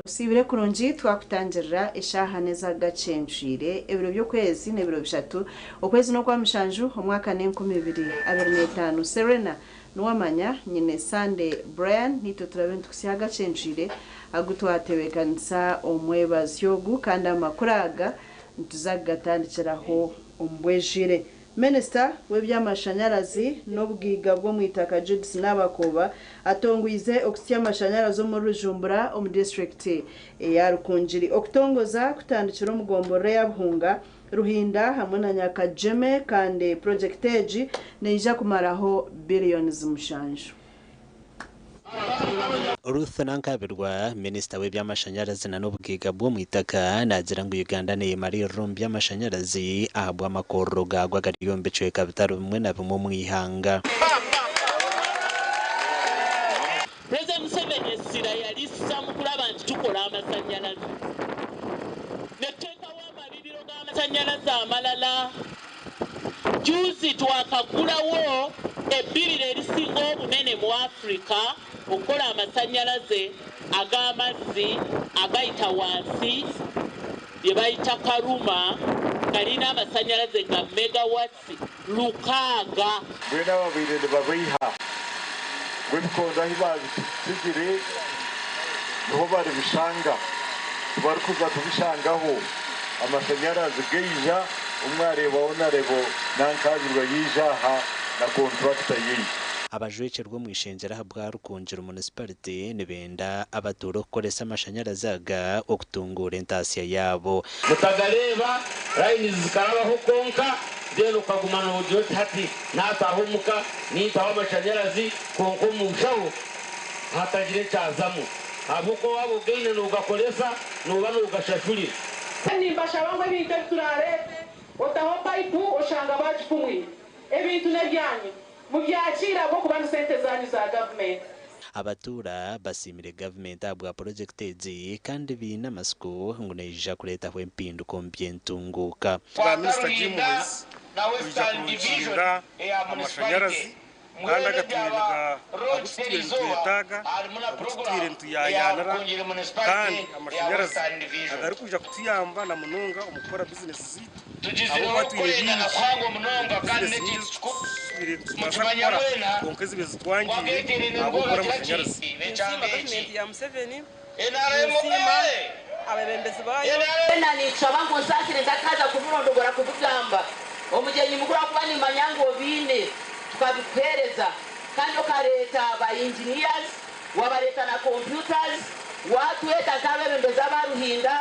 Osiibire kurungi twakutangirira eshaaha n'ezagacencwire ebiro by'okwezi n'ebiro bishatu okwezi n'okwamushanju omwaka n'enkumi ibiri abiri n'etaano Serena Nuwamanya nyine Sunday Brian naitwe turabe nitukutsya agacencwire agu twatebeekanisa omwebazyo ogu kandi amakuru aga nituza kugatandikiraho omu bwejwire. Minisita w'eby'amashanyarazi n'obugaiga bw'omwitaka Judith Nabakooba atongwize okutsya amashanyarazi omuri Rujumbura omu disiturikiti eya Rukungiri. Okutongoza kutandikire omu gomborora eya Buhunga, Ruhinda hamwe na Nyakagyeme kandi purogyekiti egi neija kumaraho biriyoni mushanju. Ruth Nankabirwa, Minisita w'eby'amashanyarazi na n'obugaiga bw'omwitaka naagira ngu Uganda neyemariirira omu by'amashanyarazi ahabw'amakorero gaago agari omu bicweka bitari bimwe na bimwe omu ihanga. Pulezidenti Museveni essira yalissa mu kulaba nti tukola amasannyalaze ne tuteekawo amabibiro g'amasannyalaze amalala. Jjuuzi twakaggulawo ebbibiro erisinga obunene mu Africa okukola amasannyalaze ag'amazzi agayita wansi lye bayita Karuma nga lirina amasannyalaze ga megawatts 600. Mbwenu ababaire nibabeiha ngu ebikondo ahi baabitsigire niho baribishanga, tibarikuza kubishangaho. Amashanyarazi gaija, omwe areebaho nareebo Nankabirwa yaija aha na kontrakita ye. Abajwekyerwa omu ishengyero ahabwa Rukungiri Municipality nibenda abatuura okukoresa amashanyarazi aga okutunguura entaasya yaabo. Mutagareeba, lines zikarabaho kwonka then okaguma nogira oti hati nataaha omuka nintaho amashanyarazi kwonka omu nshaho hatagira ekyazamu ahabw'okuba waaba ogaine nogakoresa nooba nogashashurira. Nimbashaba ngu ebintu ebi turaareete, otaho payipu oshanga baagifumwire. Ebintu n'ebyanyu, mubyakiire ahabw'okuba ni sente zaanyu za gavumenti. Abatuura basiimire gavumenti ahabwa purojekiti egi kandi baine amatsiko ngu neija kureetaho empinduka omu by'entunguuka. Bwa Minisita Jim Muhwezi kwija kurukiirira amashanyarazi kandi agatwire niga agu tutwire nitwetaaga, agu tutwire nituyayaanira kandi amashanyarazi agarikwija kutuyamba na munonga omu kukora bizinesi zaitu ahabw'okuba twine bingi bizinesi nyingi ezi tutwire nitubaasa kukora kwonka ezibaire zitwangiire ahabw'okubura amashanyarazi. Ninsiima gavumenti ya Museveni, ninsiima abebembezi baayo. Weena ninkushaba ngu onsaasire ntakaza kubirondogora kubigamba. Omugyenyi mukuru ahakuba nimanya ngu obiine tukabikuheereza kandi okareeta ba engineers, wabareeta na computers, watweta nk'abebembezi aba Ruhinda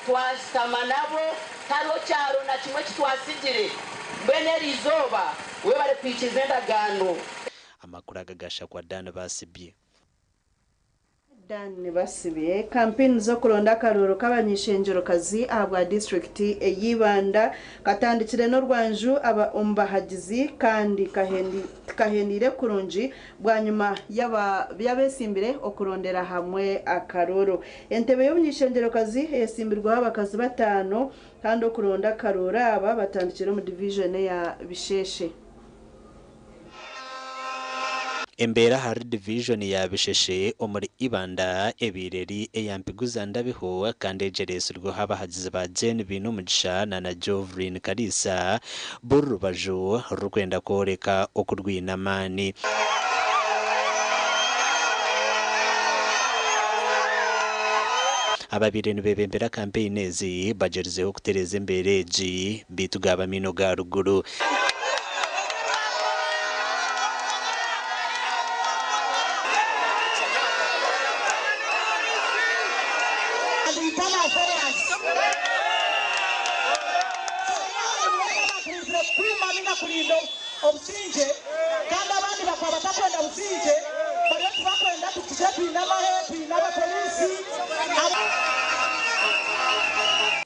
twashutama nabo tihariho kyaro na kimwe eki twatsigire. Mbwenu eri izooba webare kuhikiiriza endagaano. Amakuru aga gashakwa Dan Basibye. Dan Basibye, Kampeyini z'okuronda akaruuru k'abany'eishengyerokazi ahabwa disiturikiti ey'Ibanda katandikire n'orwanju aba omu bahagizi kandi tikahendeire kurungi bwanyima y'abetsimbire okurondera hamwe akaruuru. Entebe y'omuny'eishengyerokazi eyetsimbirweho abakazi bataano kandi okuronda akaruuru aba batandikire omu divijoni eya Bisheshe. Embeera ahari divijoni ya Bisheshe omuri Ibanda ebaire eri eya mpiguza ndabiho kandi egyereetsirweho abahagizi ba Jane Bainomugisha na na Jovrine Kaliisa buri rubaju rurikwenda kworeka oku rwine amaani. Ababaire nibebembera kampeyini ezi bagyerizeho kutereeza embeera egi beitu gaaba amaino ga ruguru.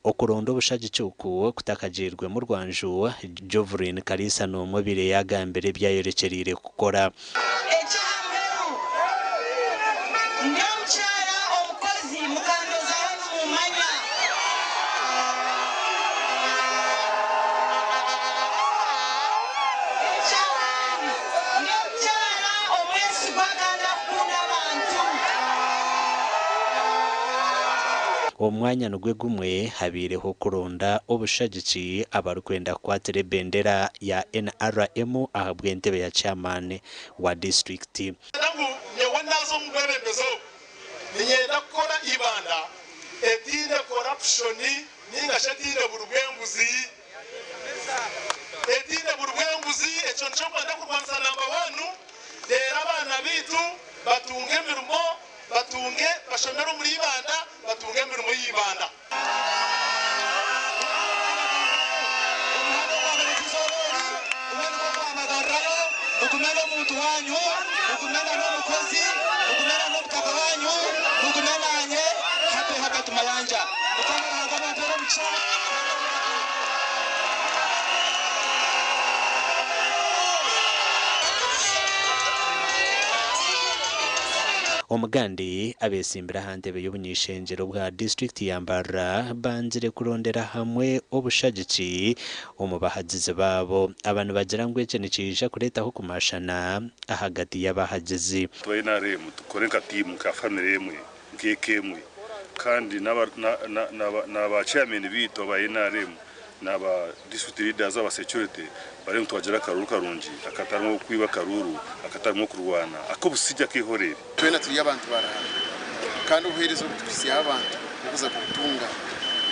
Okuronda obushagiki oku kutakagiirwemu rwanju, Jovrine Kaliisa n'omwe obaire yaagambire ebi ayorekyereire kukora. Eky'aha muheru, ndi omukyara omukozi, mukandozaho nimummanya. Eky'akandi, ndi omukyara omwesigwa kandi akukunda abantu. Omu mwanya nigwo gumwe habaireho okuronda obushagiki abarikwenda kukwatira ebendera ya NRM ahabw'entebe ya chairman wa disiturikiti. Niinyenda ngu nyowe naaza omu bwebembezi obu, niinyenda kukora Ibanda etaine korapushoni nainga shi etaine buri bw'enguzi. Etaine buri bw'enguzi, ekyo nikyo ndikwenda kurwanisa namba wani, reero abaana baitu batunge emirimo, batunge bashomere omuri Ibanda, batunge emirimo omu Ibanda. Omugandi abetsimbire aha ntebe y'obuny'eishengyero bwa disiturikiti ya Mbarara bangire kurondera hamwe obushagiki omu bahagizi baabo. Aba nibagira ngu eki nikiija kureetaho okumashana ahagati y'abahagizi. Twa NRM tukore nka tiimu, nka famire emwe, nk'eka emwe kandi na ba chairman baitu aba NRM na ba district leaders aba security bariyo nitubagira akaruuru karungi akatarimu okwiba akaruuru, akatarimu okurwana, ak'obusigye ak'eihoreere. Twena turi abantu ba Ruhanga kandi obuheereza obu tukuhitsyaho abantu n'okuza kubutunga.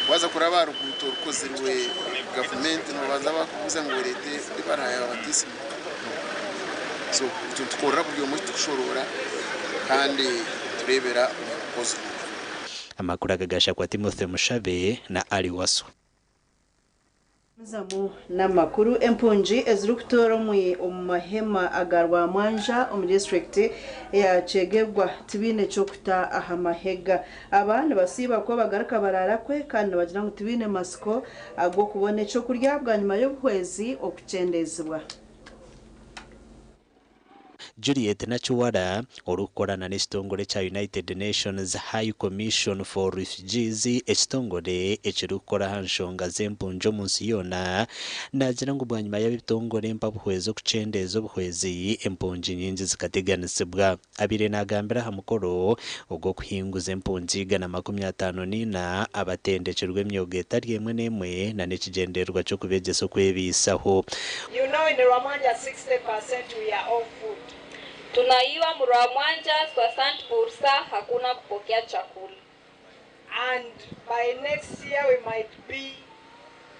Waaza kuraba aha ruguuto orukozirwe gavumenti nibabanza bakubuuza ngu oreete ebaruha ya batiisimu. So itwe nitukorera buri omwe titukushoroora kandi nitureebera omu mukozi. Amakuru aga gashakwa Timothy Mushabe na Ali Wasswa. Gumizamu n'amakuru. Empungi ezirikutuura omu mahema aga Rwamwanja omu disiturikiti eya Kyegegwa tibaine ky'okuta aha mahega. Aba nibasiiba kwe bagaruka baraara kwe kandi nibagira ngu tibaine matsiko ag'okubona eky'okurya bwanyima y'obuhwezi okukyendeezibwa. Juliet Nakiwala, orikukorana n'ekitongore ekya United Nations High Commission for Refugees, ekitongore ekirikukora aha nshonga z'empungi omu nsi yoona, naagira ngu bwanyima y'ebitongore mpabuhwezi okukyendeeza obuhwezi, empungi nyingi zikateganisibwa. Abaire naagambira aha mukoro ogw'okuhinguza empungi 154 abatendekirwe emyoga etari emwe n'emwe n'ekigyendererwa ky'okubeegyesa okwebaisaho. You know in Rwamwanja 60% we are off food. Tunaiwa mu Rwamwanja 60% hakuna kupokea chakula. And by next year we might be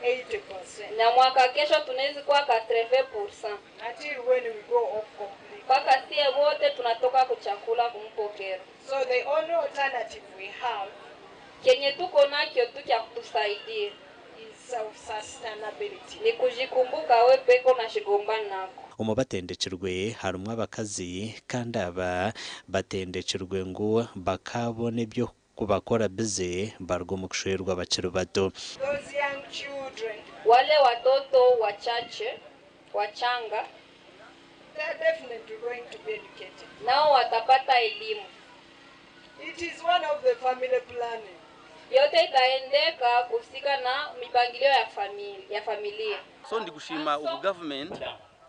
80%. Na mwaka kesho tunaweza kuwa 80%. Until when we go off completely. Mpaka sie wote tunatoka kuchakula kumpokero. So the only alternative we have Kenye tuko nakyo tu kya kutusaidia is self-sustainability. ni kujikumbuka we peko na shigombana nako. Omu batendekirwe harimu abakazi kandi aba batendekirwe ngu bakaabona eby'okubakora bize baruga omu kushwerwa bakiri bato. Those young children, Wale watoto wachache wachanga they are definitely going to be educated. nao watapata elimu. It is one of the family planning. Yote itaendeka kuhusika na mipangilio ya familia, ya familia. So ndikushima ubu government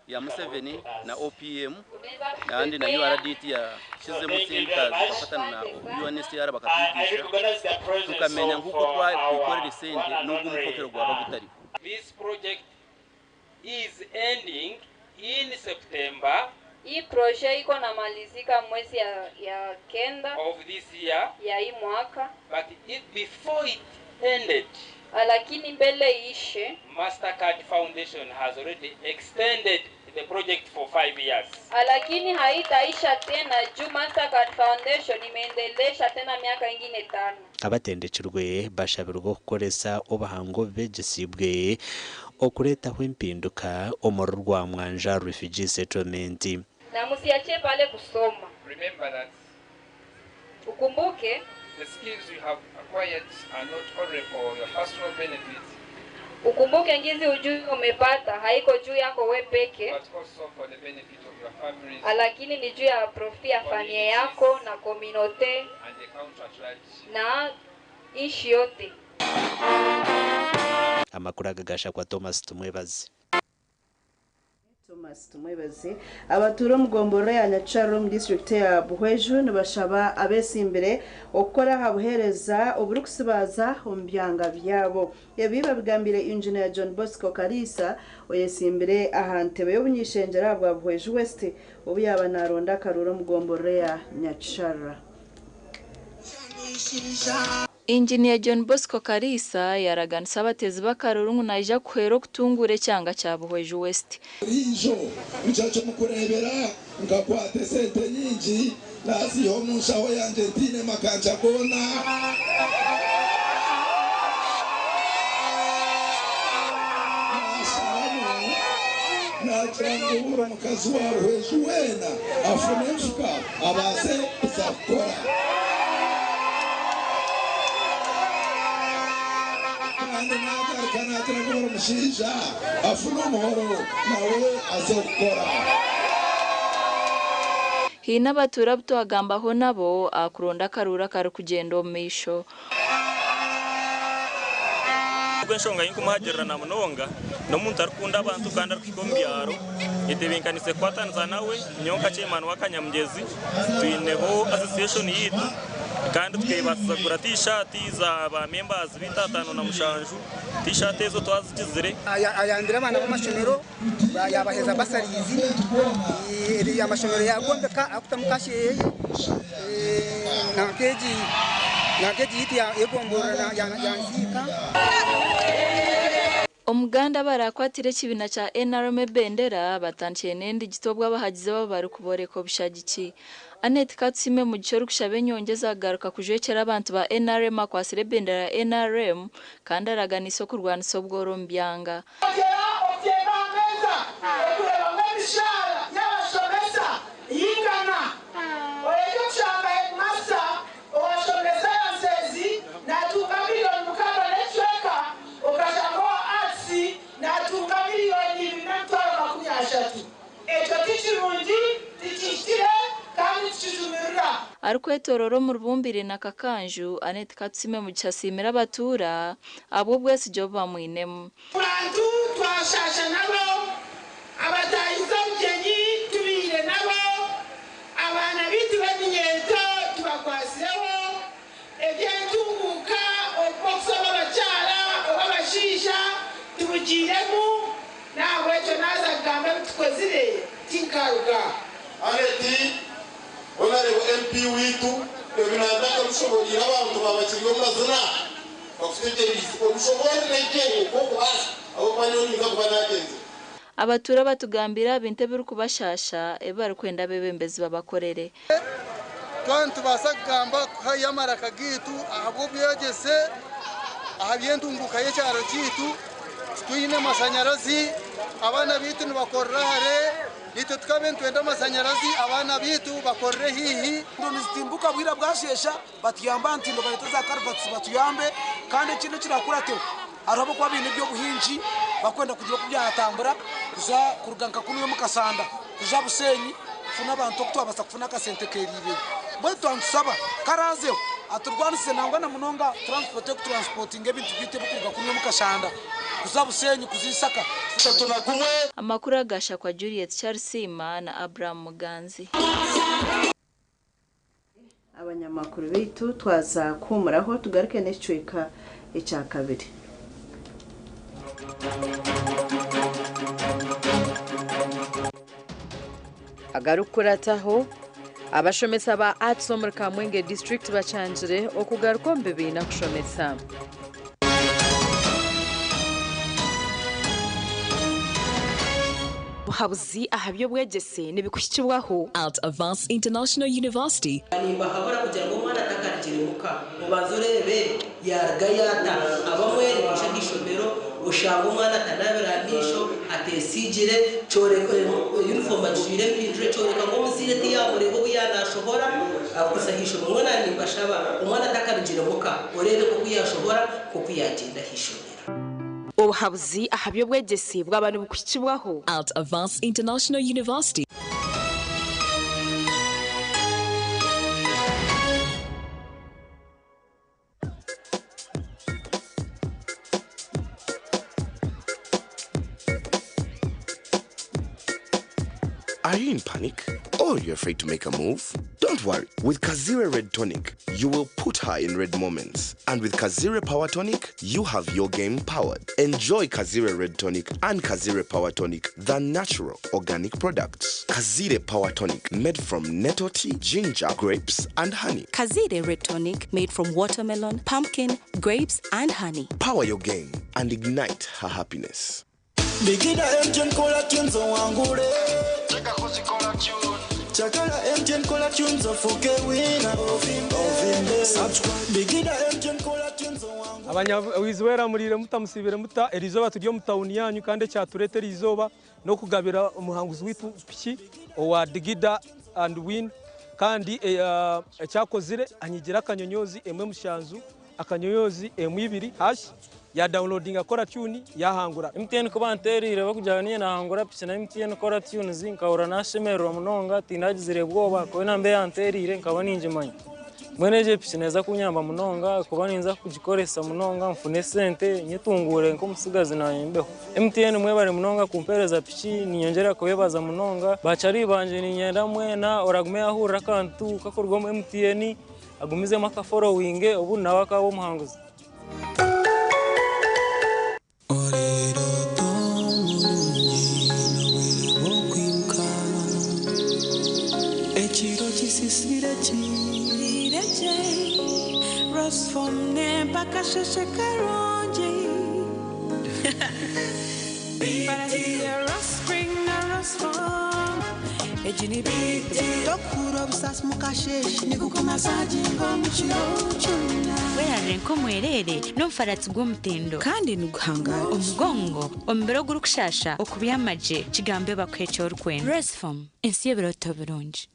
ya Museveni na OPM nandi na URDT yashizemo centers bakafatana na UNHCR bakatwigisha tukamenya nkuko twakwikorera esente nubwo umupokero gwaba gutariho. This project is ending in September Hii proje iko namalizika mwezi ya kenda of this year, ya hii mwaka, but before it ended, lakini mbele iishe, Mastercard Foundation has already extended the project for 5 years. lakini haitaisha tena juu Mastercard Foundation imeendelesha tena miaka ingine 5. Abatendekirwe bashabirwe okukoresa obuhango obu beegyesiibwe okureetaho empinduka omuri Rwamwanja Refugee Settlement. Na musiachie pale kusoma. Remember that Ukumbuke The skills you have acquired are not only for your personal benefit, Ukumbuke ngizi ujuzi umepata haiko juu yako we peke, but also for the benefit of your families lakini ni juu ya profi ya familia yako na kominote and the country at large. na nchi yote. Amakuru agagasha kwa Thomas Tumwebaze. Thomas Tumwebaze. Abatuura omu ya Nyakyaro omu district ya Buhweju nibashaba abesimbire okukora aha buheereza oburikusibaza omu byanga byabo. Ebi babigambire Engineer John Bosco Kalisa oyesimbire aha ntebe y'obunyishengyera bwa Buhweju West obu yaba naronda akaruuru omu ya Nyakyara. Injinia John Bosco Kalisa yaraganisa abatezi b'akaruru ngu naija kuhwera okutungura ekyanga kya Buhweju West. Rijo nicyo mukurebera nkakwata esente nyingi naziha omu nshaho yangye ntiine makanja goona. Nasharamu nagira ngu buri mukazi wa Buhweju weena afune enfuka abaase kuza kukora. Kandi nagaruka nagira ngu buri mushaija afune omuhoro nawe aze kukora. Hiine abatuura abu twagambaho nabo akuronda akaruru akarikugyenda omu maisho. Enshonga yinkumuhagirira na munonga n'omuntu arikukunda abantu kandi arikuhika omu byaro etebinkanise kukwatanisa nawe nyowe nka chairman w'akanyamugyezi twineho association yitu kandi tukebasiza kugura t-shirt za ba members bitu 57 t-shirt ezo twazigizire. Ayambire abaana b'amashomero yabaheza basarizi amashomero yagombeka akutamu kasheye nankeegi yitu yegomborora yansiika. Omuganda barakwatira ekibiina kya NRM ebendera batandikire n'endigito obwo abahagizi babo barikuboreka obushagiki. Annet Katusime Mugisha orikushaba enyongyeza agaruka kujwekyera abantu ba NRM akwasire ebendera ya NRM kandi araganisa okurwanisa obworo omu byanga. Arikwetorora omu rubumbire na Kakanju, Annet Katusime Mugisha asiimire abatuura ahabw'obwesigye obu bamwinemu. Abantu twashasha nabo, abatahiza obugyenyi tubiire nabo, abaana bitu b'eminyeeto tubakwasireho, ebyentunguuka okusoma abakyara oba abashaija tubugiiremu, nahabwekyo naaza kugamba ebi tukozire tinkaruga. Annet Honorable MP witu ebinataka lushoborera abantu babakiri omumazina bakutegereze olushoborere gye okubasa abo banyoniza kuba nagenze. Abatuura batugambira ebintu ebirikubashasha ebi barikwenda abebembezi babakorere. Twaba nitubaasa kugamba kuhayo amaraka gaitu ahabw'obwegyese aha by'entunguka y'ekyaro kyaitu twine amashanyarazi abaana baitu nibakorera hare nitwe tukabe nitwenda amashanyarazi abaana baitu bakorere hihi. Nizitimbuka bwira bwashesha batuyamba nti barete za karuvati batuyambe kandi ekintu kirakurateho hariho kuba biine eby'obuhingi bakwenda kugira oku byatambura kuza kuruga nka kunuyo mukasanda kuja Busenyi kufuna abantu okutwabasa kufuna akasente keriireyo mbwenu twamutusaba karazeho aturwanise nangwa na munonga transport ekutransportinga ebintu byaitu ebikuruga kunuyo mukashanda kuza Busenyi kuzisaka. Amakuru agasha kwa Juliet Charles na Abraham Muganzi. Abanyamakuru bitu twaza kumuraho tugaruke n'ekicweka ekya kabiri. Agarukurataho abashomesa ba Arts omuri Kamwenge district bacangire okugaruka omu bibiina kushomesa. Buhabuzi aha by'obwegyese nibikuhikibwaho at Avance International University. Nimbahabura kugira ngo omwana atakarugire muka mubanze urebe yaruga yata abamwe nimusha nk'ishomero ushanga omwana atanabira amaisho atesigire uniform Rasfom agijwire empindura ekyoreka ngu omuzaire tiyamureeba obu yaanashohora akuza aha ishomero. Mbwenu nimbashaba omwana atakarugire muka oreebe nk'oku yashohora nk'oku yagyenda aha ishomero. Obuhabuzi aha by'obwegyese bwaba nibukuhikibwaho At Avance International University. Are you in panic? Or you're afraid to make a move? Don't worry. With Kazire Red Tonic, you will put her in red moments. And with Kazire Power Tonic, you have your game powered. Enjoy Kazire Red Tonic and Kazire Power Tonic, the natural organic products. Kazire Power Tonic, made from nettle tea, ginger, grapes, and honey. Kazire Red Tonic made from watermelon, pumpkin, grapes, and honey. Power your game and ignite her happiness. Bigida MTN kola tunes owangule Chakala MTN kola tunes ofuke wina Ovimbe Subscribe Bigida MTN kola tunes owangule Abanyawiziwera murire mutamusibire muta erizoba turi omu tawuni yanyu kandi ekyatureetera izooba n'okugabira omuhanguzi waitu piki owa Digida and Win kandi ekyakozire anyigira akanyonyozi emwe mushanzu akanyonyozi emwe ibiri hash ya downloading akora tune yahangura. MTN kuba nterire bakujyana niye nahangura piki na MTN kora tunes nkahura nashemererwa munonga tindagizire bwoba kuba nambe yanterire nkaba ningimanya mwene egyo piki neza kunyamba munonga kuba ninza kugikoresa munonga nfune sente nyetungure nk'omusigazi nanye mbeho. MTN mwebare munonga kumpereza piki ninyongyera kubebaza munonga bacari banje ninyenda mwena oragume yahurira akantu kakorwamu MTN agumizemu akaforowinge obundi nawe akaba omuhanguzi. Ekiro kisisire kireje Rosfom nempaka sheshe karungi Tokura obusasi mukasheshe nikukumasaginga omukiro kyonna. Werarire nk'omwerere n'omufaratsi gw'omutindo kandi niguhangara omugongo omubiri ogurikushasha okubyamagye kigambe bakuha ekyorikwenda. Resfom ensi y'ebiroto birungi.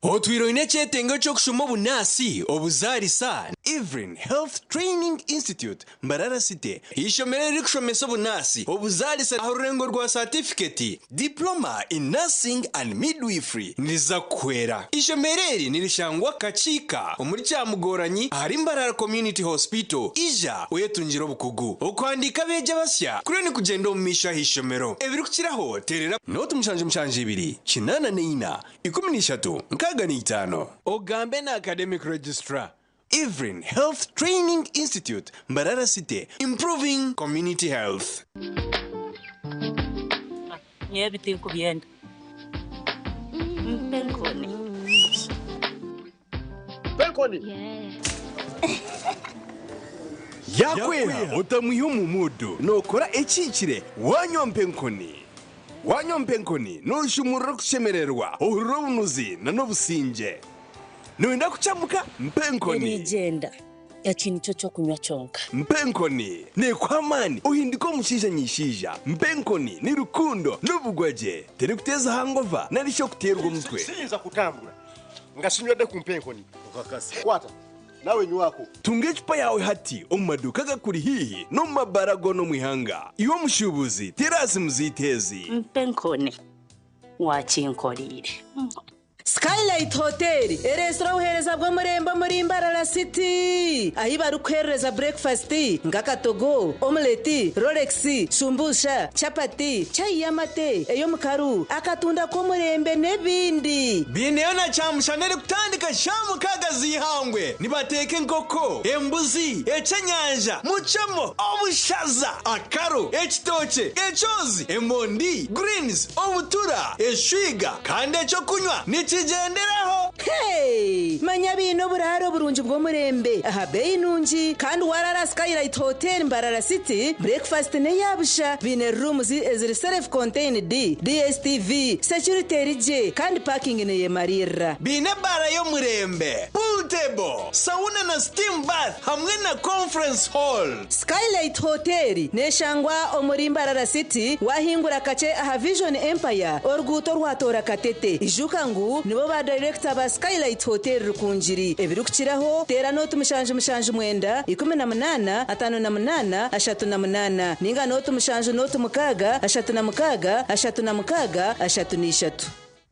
Otwire oine ekyetengo ky'okushoma obunaasi obuzarisa Evelyn Health Training Institute Mbarara City ishomero erikushomesa obunaasi obuzarisa aha rurengo rwa certificate diploma in nursing and midwifery niriza kuhwera. Ishomero eri nirishangwa Kakiika omuri Kyamugoranyi ahari Mbarara Community Hospital. Ija oyetungire obukugu okuhandiika abeegi abasya kuriyo nikugyenda omu maisho aha ishomero ebirikukiraho terera noti 772 84 13 65 ogambe na academic registrar. Evelyn Health Training Institute Mbarara City, improving community health. Nyewe tinkubyenda mpenkoni. Penkoni. Yakweha otamwiha omu mudu nokora ekikire wanywa mpenkoni. Wanywa mpenkoni noshumurira okushemererwa ohurira obunuzi na n'obusinge noyenda kucamuka mpenkoni. Erigenda eki nikyo kyokunywa kyonka. Mpenkoni nekuha amaani ohindika omushaija nyishaija. Mpenkoni ni rukundo n'obugwagye terikuteza hangova nari shi okuteerwa omutwe. Siyinza kutambula nga sinywedde ku mpenkoni. Kwata nawe nywako. Tunga ecupa yawe hati omu maduuka agakuri hiihi n'omu mabara goona omu ihanga. Iwe omushuubuzi terasi muziteezi. Mpenkoni wakinkoriire. Skylight Hotel eresura obuheereza bw'omurembe omuri Mbarara City ahi barikuherereza breakfast nk'akatogo, omelette, rolex, shumbusha, chapati, chai y'amate, ey'omukaru, akatunda k'omurembe n'ebindi. Bineyo na kyamushana erikutandika sha 6 z'ihangwe nibateeka enkoko, embuzi, ekyenyanja, mucemo, obushaza, akaro, ekitookye, ekyozi, emondi, greens, obutura, eshwiga kandi ekyokunywa nikigenderaho. Hey! Manya biine oburaaro oburungi bw'omurembe aha beeyi nungi kandi warara Skylight Hotel Mbarara City breakfast n'eyabusha biine rooms eziri self contained DSTV security eri gye kandi parking neyemarira. Biine ebaara y'omurembe, pool table, sauna na steam bath hamwe na conference hall. Skylight Hotel neshangwa omuri Mbarara City wahingura kakye aha Vision Empire oruguuto orwatoora Katete. Ijuka ngu nibo ba director ba Skylight Hotel Rukungiri. Ebirikukiraho teera nooti 779 18 58 38 ninga nooti 7 nooti 6 36 36 33.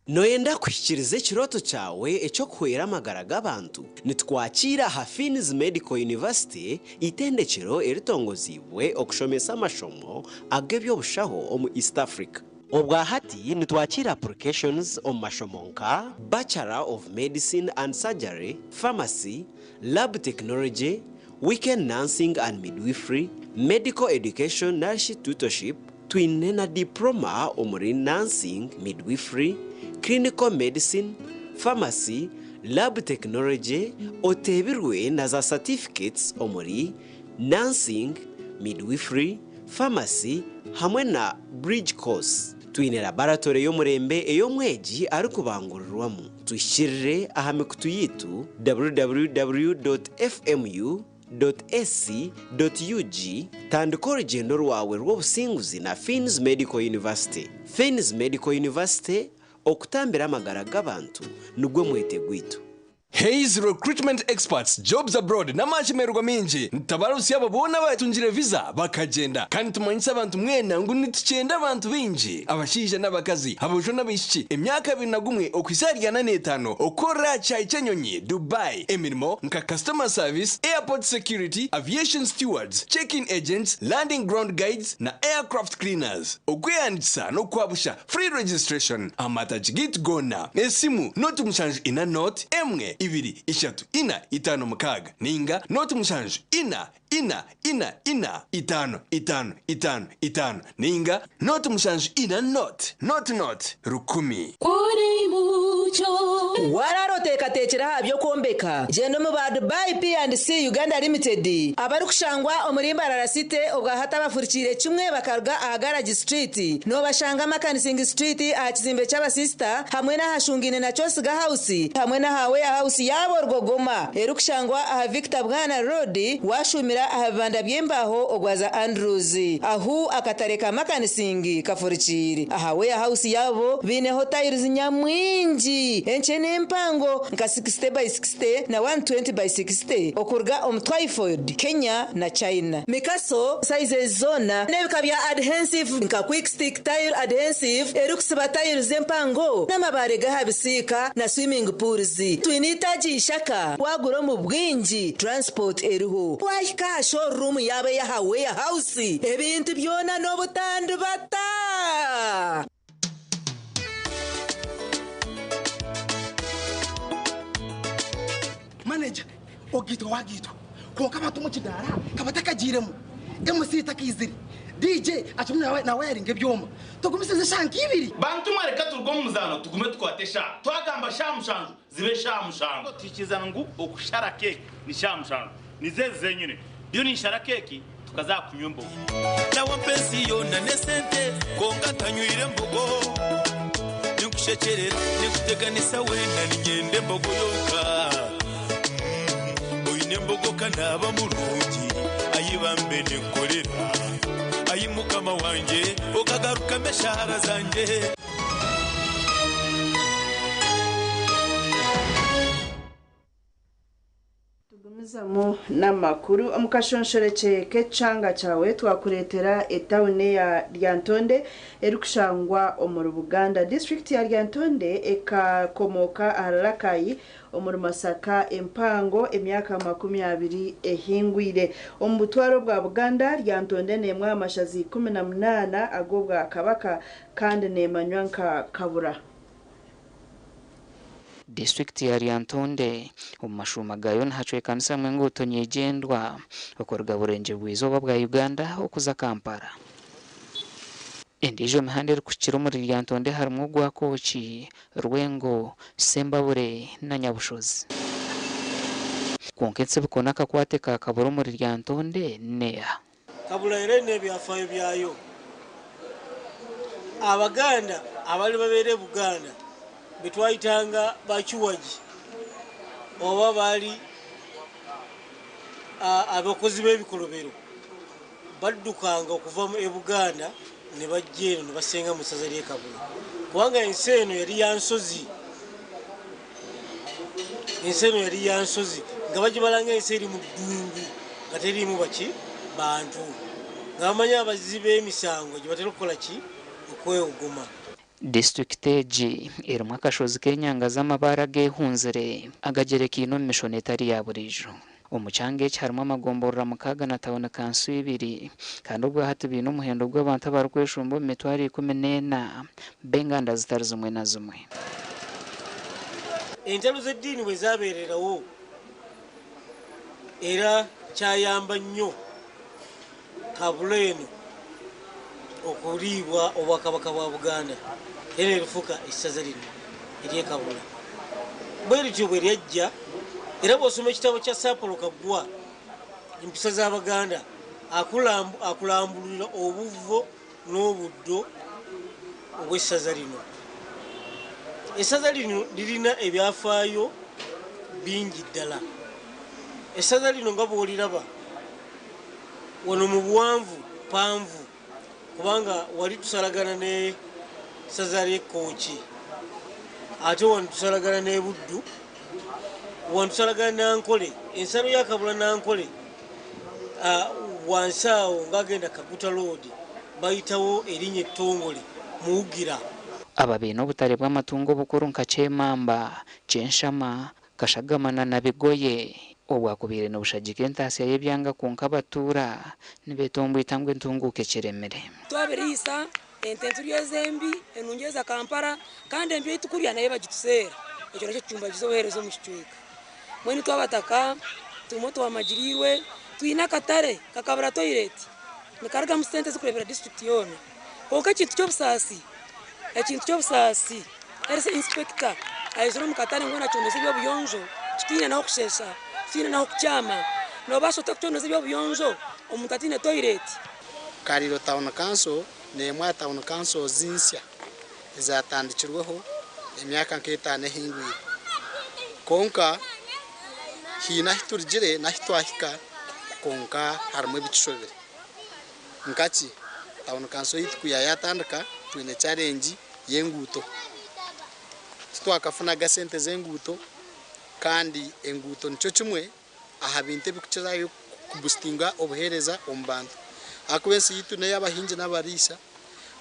Nooyenda kuhikiiriza ekirooto kyawe eky'okuhwera amagara g'abantu? Nitukwakiira aha Finn's Medical University, eitendekero eritongoziibwe okushomesa amashomo ag'eby'obushaho omu East Africa. Obwa hati nitwakiira applications omu mashomo nka, Bachelor of Medicine and Surgery, Pharmacy, Lab Technology, Weekend Nursing and Midwifery, Medical Education narishi Tutorship, Twine na Diploma omuri Nursing, Midwifery, Clinical Medicine, Pharmacy, Lab Technology, oteebirwe na za Certificates omuri Nursing, Midwifery, Pharmacy hamwe na Bridge Course. Twine laboratory y'omurembe ei omwegi arikubangurirwamu. Tuhikirire aha mikutu yaitu www.fmu. Ac.ug Tandika orugyendo rwawe rw'obusinguzi na Finn's Medical University. Finn's Medical University, okutambira amagara g'abantu nigwo mwete gwaitu. Hays Recruitment Experts, Jobs Abroad n'amashemererwa maingi nitutabarutsya abo boona abatungire visa bakagyenda. Kandi nitumanyisa abantu mwena ngu nitukyenda abantu baingi, abashaija n'abakazi, aboojo n'abaishiki, emyaka 21 okuhitsya ahari 45 okukorera aha kishaayi ky'enyonyi, Dubai, emirimo nka Customer Service, Airport Security, Aviation Stewards, Check-in Agents, Landing Ground Guides na Aircraft Cleaners. Okwehandiikisa n'okwabusha, Free registration, Amatagi gaitu goona, esimu, 0 7 0 1 2 3 4 5 6 ninga 0 7 4 4 4 4 5 5 5 5 ninga 0 7 4 0 0 0 1000. Kuri mucyo. Waraara oteekateekire aha by'okwombeka? Gyenda omu ba Dubai P&C Uganda Limited abarikushangwa omuri Mbarara City obwahati abafurikiire kimwe bakaruga aha Garage Street. Noobashanga Makanising Street aha kizimbe ky'abasisita hamwe n'aha Shungaine na Kyosiga House hamwe n'aha Warehouse yaabo Rwogoma erikushangwa aha Victor Bwana Road waashuumira aha bibanda by'embaaho ogwaza Andrews ahu akatare ka Makanising kafurikiire. Aha Warehouse yaabo baineho tiles nyamwingi enkye n'empango nka 60 by 60 na 120 by 60 okuruga omu Twyford, Kenya na China. Mikaso sizes zoona n'ebika bya adhensive nka Quick Stick Tile Adhensive erikusiba tiles empango n'amabaare g'aha bisiika na swimming pools. Twine eitaagi Ishaka waagura omu bwingi transport eriho. Waahika aha showroom yaabo ey'aha Warehouse ebintu byona n'obutandibata. Manager, ogaitwa wagaitwa kwonka abantu omu kidaara kabatakagiiremu, MC takaizire, DJ akirimu nawayaringa ebyoma, tugumisirize eshaaha nk'ibiri. Bantu mwe reka turuge omu muzaano tugume tukwate eshaaha. Twagamba shaaha mushanju zibe shaaha mushanju. Tuhikirizana ngu okushara keeki ni shaaha mushanju. Nizo ezi zenyine. Ndiyo ninshara keeki tukaza aha kunywa embogo. Nawe mpa ensi yoona n'esente kwonka ntanywire mbogo Ninkushekyerera ninkuteganisa weena niinyenda embogo yonka Oine embogo ka naaba murungi ayi bambe ninkukorera Ayi mukama wangye okagarukamu eshaara zangye. Tugumizamu n'amakuru. Omu kashonshorekye k'ekyanga kyawe twakureetera etawuni eya Lyantonde erikushangwa omuri Buganda. Disiturikiti ya Lyantonde ekakomooka ahari Rakai omuri Masaka empango emyaka 20 ehingwire. Omu butware obwa Buganda, Lyantonde n'emwe aha mashaza 18 ag'Obwakabaka kandi neemanywa nka Kabura. Disiturikiti ya Lyantonde omu mashuuma gaayo nihacwekanisamu enguuto nyeigyendwa okuruga Burengyerwa-izooba bwa Uganda okuza Kampala. Endiijo mihanda erikuhikira omuri Lyantonde harimu ogwa Kooki, Rwengo, Sembabure na Nyabushozi. Kwonka entsibuko n'akakwate ka Kabura omuri Lyantonde n'eha? Kabura era eine ebyafaayo byayo. Abaganda abali babeera e Buganda betwayitanga ba Kiwagi oba baali abakozi b'ebikolobero baddukanga okuva e Buganda ne bajja eno ne basenga mu ssaza ly'e Kabula kubanga ensi eno yali ya nsozi. Ensi eno yali ya nsozi nga bagibala ng'ensi eri mu ddungu nga teriimu baki bantu nga bamanyi abazzi b'emisango gye batera okukola ki okwewogoma. Disiturikiti egi erimu akashozi k'enyanga z'amabaare ageehunzire agagyerekiine omu mishono etari ya buriijo. Omu kyanga eki harimu amagomborora mukaaga na tauni kanso ibiri kandi obwahati baine omuhendo gw'abantu abarikweshumba omu mitwaro 14 b'enganda zitari zimwe na zimwe. Entalo z'eddiini bwe zaabeererawo, era kyayamba nnyo Kabula eno okuliibwa Obwakabaka bwa Buganda era nerifuuka essaza lino ery'e Kabula. Bwe lityo bwe lyajja era bw'osoma ekitabo kya Sir Apollo Kaggwa Empisa z'Abaganda akulambululira obuvvo n'obuddo obw'essaza lino. Essaza lino lirina ebyafaayo bingi ddala. Essaza lino nga bw'oliraba wano mu buwanvu panvu kubanga wali tusalagana ne ssaza ly'e Kkooki ate wano tusalagana n'e Buddu, wano tusalagana n'Ankole, ensalo ya Kabula n'Ankole wansi awo ng'agenda Kaguta Road bayitawo erinnya ettongole Muwugira. Aba baine obutare bw'amatungo obukuru nka Kyemamba, Kyenshama, Kashagama na Nabigoye obwakubaire nibushagika entaasya y'ebyanga kwonka abatuura nibetomboita ngu entunguuka ekiremire. Twabiriisa ente niturya ez'embi, enungi eza Kampala kandi embi ei tukurya nayo bagituseera. Ekyo nakyo kicumbagiza obuheereza omu kicweka. Mbwenu itwe abataka turimu twamagiriirwe, twine akatare kakabura toyireti nikarugamu sente ezirikureebera disiturikiti yoona. Kwonka ekintu ky'obusaasi, ekintu ky'obusaasi health inspector aizire omu katare ngu nacondooza eby'obuyonjo tutaine n'ahokusheesha, tutaine n'ahokukyama. Noobaasa ota kucondooza eby'obuyonjo omuntu ataine toyireti? Kaliro Town Council n'emwe aha Town Councils nsya ezatandikirweho emyaka nk'etaano ehingwire. Kwonka haine ahu turugire n'ahu twahika kwonka harimu ebitushobire. Nkaki, Town Council yaitu ku yaayatandika twine challenge y'enguuto. Titwakafunaga sente z'enguuto kandi enguuto nikyo kimwe aha bintu ebirikukirayo kubustinga obuheereza omu bantu. Ahakuba ensi yaitu n'ey'abahingi n'abariisa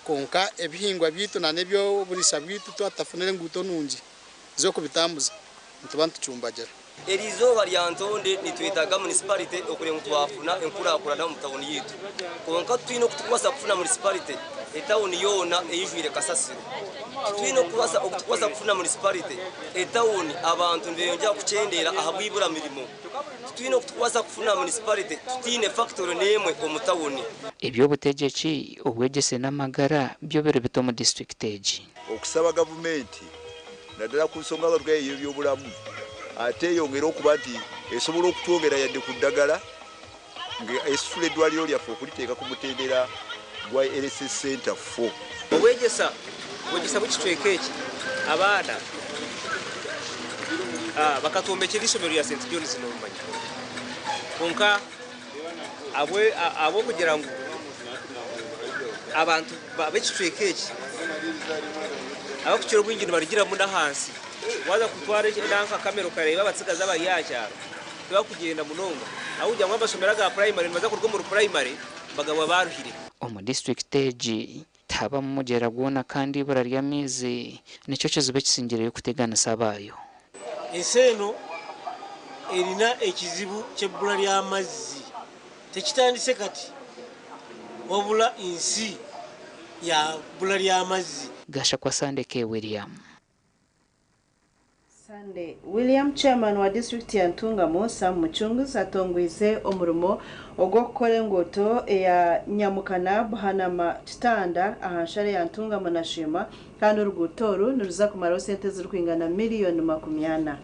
kwonka ebihingwa byaitu n'eby'oburiisa bwaitu twaba tutafunire nguuto nungi z'okubitambuza nituba nitucumbagira. Eri izooba rya Ntonde nitwetaaga munisiparite okureba ngu twafuna enkurakurana omu tawuni yaitu. Kwonka titwine oku turikubaasa kufuna munisiparite etawuni yoona eijwire kasasiro. Titwine oku turikubaasa kufuna munisiparite etawuni abantu nibeyongyera kukyendeera ahabw'eibura mirimo. Titwine oku turikubaasa kufuna munisiparite tutaine fakitore n'emwe omu tawuni. Eby'obutegyeki, obwegyese n'amagara byo biri bita omu disiturikiti egi? Okusaba gavumenti naddala ku nsonga nga ey'ebyobulamu ate eyongere okuba nti esobola okutwongera yadde ku ddagala nga esitula eddwaliro lyaffe okuliteeka ku mutendera gwa Health Center 4. Obwegyesa bwegyesa bw'ekicweka eki abaana bakatwombekyera eishomero rya St John's nomanya kwonka ahabw'okugira ngu abantu b'ekicweka eki abarikukira obwingi nibarugiramu n'ahansi waaza kutwara nanka kamera okareeba abatsigazi abari aha kyaro tibarikugyenda munonga ahabw'okugira ngu amashomero aga purayimari nibaza kuruga omuri purayimari bagaba baruhire. Omu disiturikiti egi tihabamu mugyera gwona kandi eibura ry'amaizi nikyo kizibu ekisingireyo kuteganisa abaayo. Ensi eno erina ekizibu ky'ebbura ly'amazzi. Tekitandise kati wabula nsi ya bbula ly'amazzi. Gashakwa Sande K. William. Sunday William, chairman wa disiturikiti ya Ntungamo, Sam Mucunguzi atongwize omurimo ogw'okukora enguuto eya Nyamukana, Buhanama, Kitanda aha nshare ya Ntungamo na Sheema kandi oruguuto oru niruza kumaraho sente ezirikwingana miriyoni 40.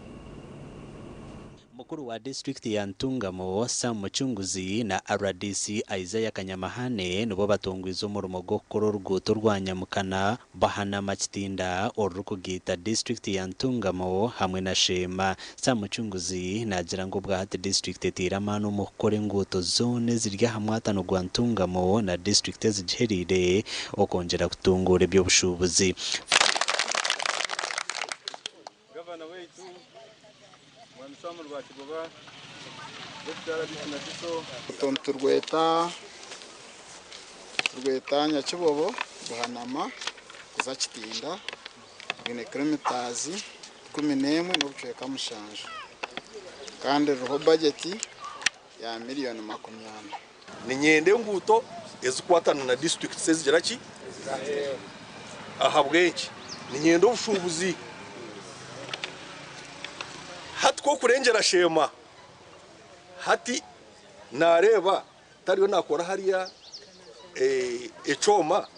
Mukuru wa disiturikiti ya Ntungamo, Sam Mucunguzi na RDC Isaiah Kanyamahane nibo batongwize omurimo gw'okukora oruguuto rwa Nyamukana, Buhanama, Kitinda orurikugaita disiturikiti ya Ntungamo hamwe na Sheema. Sam Mucunguzi naagira ngu obwahati disiturikiti etaire amaani omu kukora enguuto zoona eziri aha mwatano gwa Ntungamo na disiturikiti ezigihereire okwongyera kutunguura eby'obushuubuzi. Gavana waitu Mwami Sam Rwakigoba, Deputy RDC na DISO. Niturweta Nyakibobo, Buhanama kuza Kitinda, rwine kilometres 11 n'obucweka 7 kandi ruriho bajeti ya miriyoni 40. Niinyenda enguuto ezikukwatana na disiturikiti ezigira ki? Ahabw'enki? Niinyenda obushuubuzi. Hati ku okurengyera Sheema, hati naareeba tariyo naakora hariya ekyoma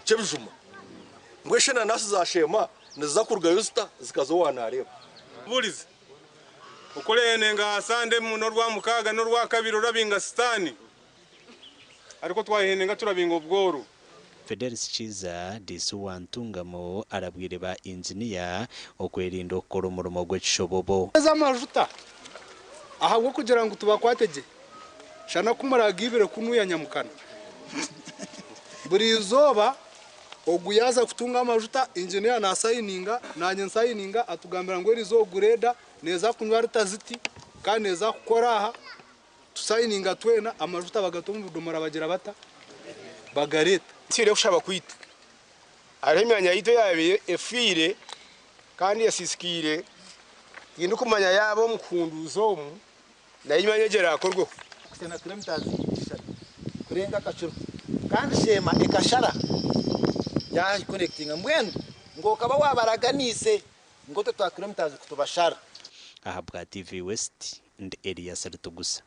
ky'ebijuma. Mbwenu shi enanasi za Sheema niziza kurugayo zita zikaza owa naareeba? Buurize okurehene nga Sande n'Orwamukaaga n'Orwakabiri orabinga Sitaani, ariko twahene nga turabinga obworo. Fidelis Kiiza, DC wa Ntungamo arabwire ba inginiya okwerinda okukora omurimo gw'ekishobobo. Ez'amajuta ahabw'okugira ngu tubakwate gye. Shana ku muragaibire kunuya nyamukana. Buri izooba ogu yaaza kutunga amajuta, inginiya naasayininga, naanye nsayininga, atugambira ngu erizooba gureeda neeza kunywa rita ziti kandi neeza kukora aha. Tusayininga twena, amajuta bagata omu budomora bagira bata? Bagareeta. Twine okushaba kwaitu. Hariho emyanya yaitu eyaabaire efiire kandi esiisikaire, tindikumanya yaaba omu kuhunduuza omu nayo emyanya egyo eraakorweho. Kuhitsya na kilometres 3 kurenga akakiro kandi Sheema ekashara yagikonectinga mbwenu ngu okaba wabaraganiise ngu otwo twa kilometres kutubashara. Ahabwa TV West, ndi Elias Rutugusa.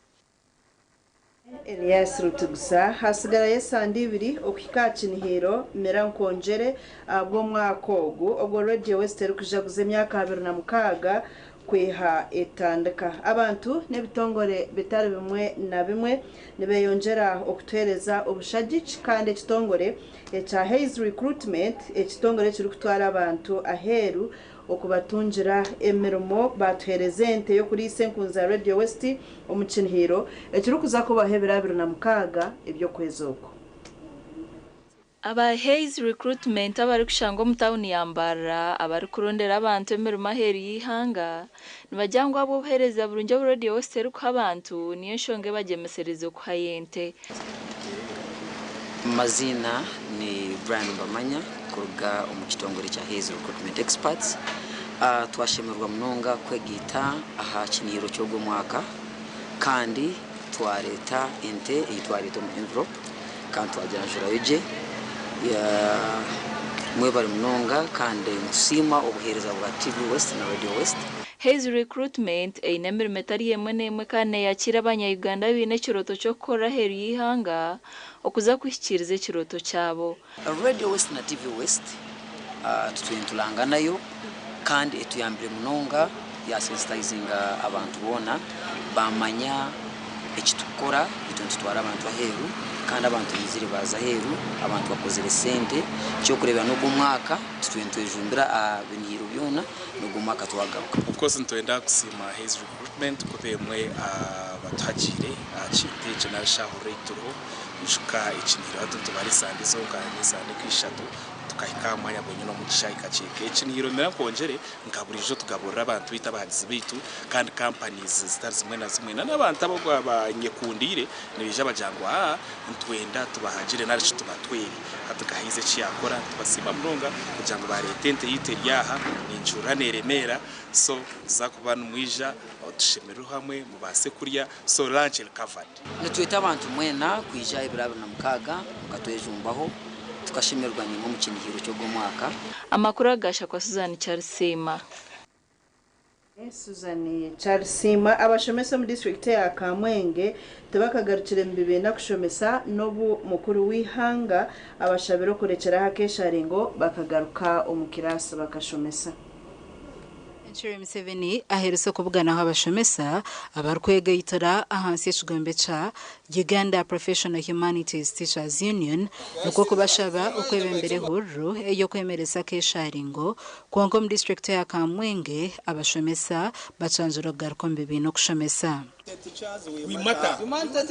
Elias Rutugusa, Hasigarayo esande ibiri okuhika aha kinihiro Mira Nkwongyere ahabw'omwaka ogu obwo Radio West erikujaguza emyaka 26 kwiha etandika. Abantu n'ebitongore bitari bimwe na bimwe nibeyongyera okutuheereza obushagiki kandi ekitongore ekya Hays Recruitment ekitongore ekirikutwara abantu aheeru okubatungira emirimo baatuheereza ente y'okuriisa enkunzi za Radio West omu kinihiro ekirikuza kubaho ebiro 26 eby'okwezi oku. Aba Hays Recruitment abarikushangwa omu tauni ya Mbarara abarikurondera abantu emirimo aheeru y'eihanga nibagira ngu ahabw'obuheereza burungi obu Radio West erikuha abantu niyo nshonga ebagyemesereze okuhayo ente. Amaziina ni Brian Bamanya kuruga omu kitongore kya Hays Recruitment Experts. Twashemererwa munonga kwegaita aha kinihiro ky'ogu omwaka kandi twareeta ente ei twareeta omu envelope kandi twagyanjurayo gye. Mwebare munonga kandi nitusiima obuheereza bwa TV West na Radio West. Hays Recruitment eine emirimo etari emwe n'emwe kandi neeyakiira abanya-Uganda abaine ekirooto ky'okukorera aheeru y'eihanga okuza kuhikiiriza ekirooto kyabo. Radio West na TV West tutwire niturangaanayo kandi etuyambire munonga yasensitayizinga abantu boona baamanya eki turikukora. Itwe nitutwara abantu aheeru kandi abantu baizire baaza aheeru, abantu bakozire sente. Eky'okureebera n'ogu omwaka tutwire nitwejumbira aha binihiro byona n'ogu omwaka twagaruka. Of course nitwenda kusiima Hays Recruitment kuba emwe aha batuhagiire aha kintu eki nari shi aha rate turiho. Ijuka ekinihiro hati nitubara esande zonka n'esande nka ishatu tukahika aha mwanya gwenyine omu kishaayi kakyeka. Ekinihiro mira nkwongyere nka buriijo tugaburira abantu baitu abahagizi baitu kandi companies zitari zimwe na zimwe n'abantu abanyekundiire nibaija bagira ngu aa nitwenda tubahagire nari shi tubatwere. Hati nka Hays eki yaakora nitubasiima munonga kugira ngu baareeta ente yaitu eri aha ninkihurira neeremeera so niza kuba nimwija tushemererwe hamwe mubaase kurya so lunch eri covered. Nitweta abantu mwena kwija ebiro 26 mukatwejumbaho. Tukashemererwa nimwe omu kinihiro ky'ogwo mwaka. Amakuru agashakwa Susan Charisiima. Susan Charisiima. Abashomesa omu disitulikiti ya Kamwenge tibakagarukire mu bibiina kushomesa n'obu mukuru w'eihanga abashabire okurekyeraho akesharingo bakagaruka omu kiraasi bakashomesa. Yoweri Museveni aherese okubuganaho abashomesa abarikwegaitira ahansi y'ekigombe kya Uganda Professional Humanities Teachers Union nikwo kubashaba okwebembera ehururu ey'okwemereza akesharingo. Kwonka omu disitulikiti ya Kamwenge abashomesa bacangire okugaruka omu bibiina okushomesa. We matter. We matter.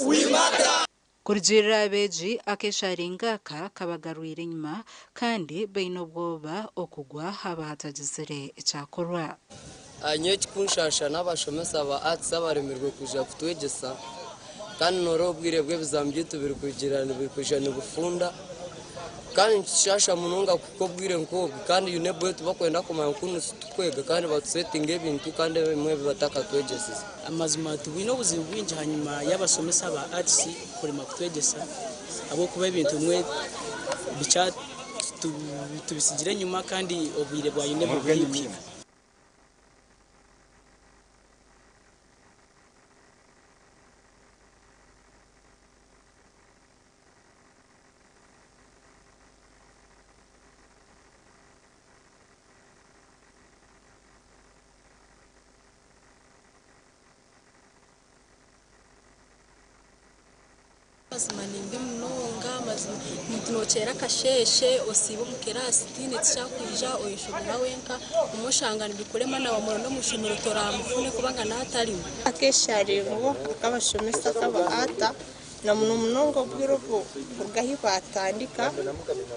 We matter. Kurugiirira abeegi, akesharingo aka kabagarwire enyima kandi baine obwoba okugwa haba hatagizire ekyakorwa. Nyowe ekikunshasha n'abashomesa ba arts abaremirwe kwija kutwegyesa, kandi noreeba obwire bw'ebizamu byaitu biri kugira biri nibufunda, kandi nikishasha munonga kuhika obwire nk'obwo, kandi UNEB wetu bakwenda kumanya ngu tukwega kandi batusetinga ebintu kandi ebimwe ebi batakatwegyesize. Amazima tubwine obuzibu bwingi hanyuma y'abasomesa ba arts kurema kutwegyesa, ahabw'okuba ebintu bimwe tubisigire enyuma kandi obwire bwa UNEB buri kuhika. Amazima nimbi munonga. Amazima omuntu nokyera akasheshe osiiba omu kirasi, tihaine tikyakwija, oyeshomera wenka. Omwe oshanga nibikurema na wamuronda omu ishomero toramufune kubanga naatarimu. Akesharingo akabashomesa akaba ata na muno munonga obwire obu kuruga ahi batandika,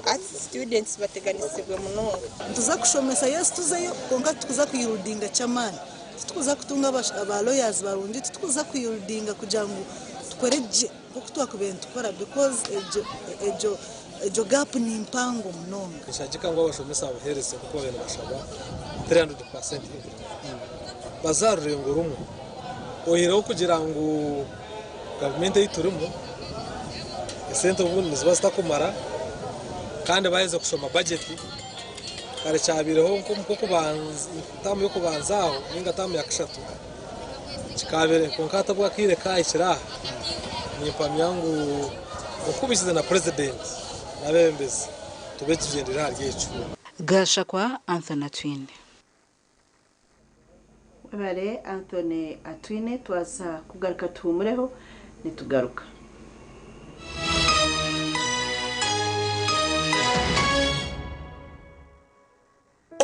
arts students bateganisibwe munonga. Nituza kushomesa, yes, tuzeyo, konka titukuza kuyieldinga ky'amaani, titukuza kutunga aba lawyers barungi, titukuza kuyieldinga kugira ngu tukore gye nk'oku twakubaire nitukora, because egyo gap ni mpango munonga. Nishagika ngu abashomesa babuheereze kuko babaire nibashaba 300% increment baza rurengo rumwe, oyihireho kugira ngu gavumenti ei turimu esente obundi niziba zitakumara. Kandi baheze kushoma budget kare, kyabaireho nk'okubanza taamu y'okubanza aho ninga taamu ya kashatu kikabire, konka hati obwo akaire kahikire aha, nimpamya ngu okubisize na purezidenti n'abebembezi tube tugyendere ahari ekyo. Gashakwa Anthony Atwine. Webale Anthony Atwine. Twaza kugaruka tuhumureho, nitugaruka.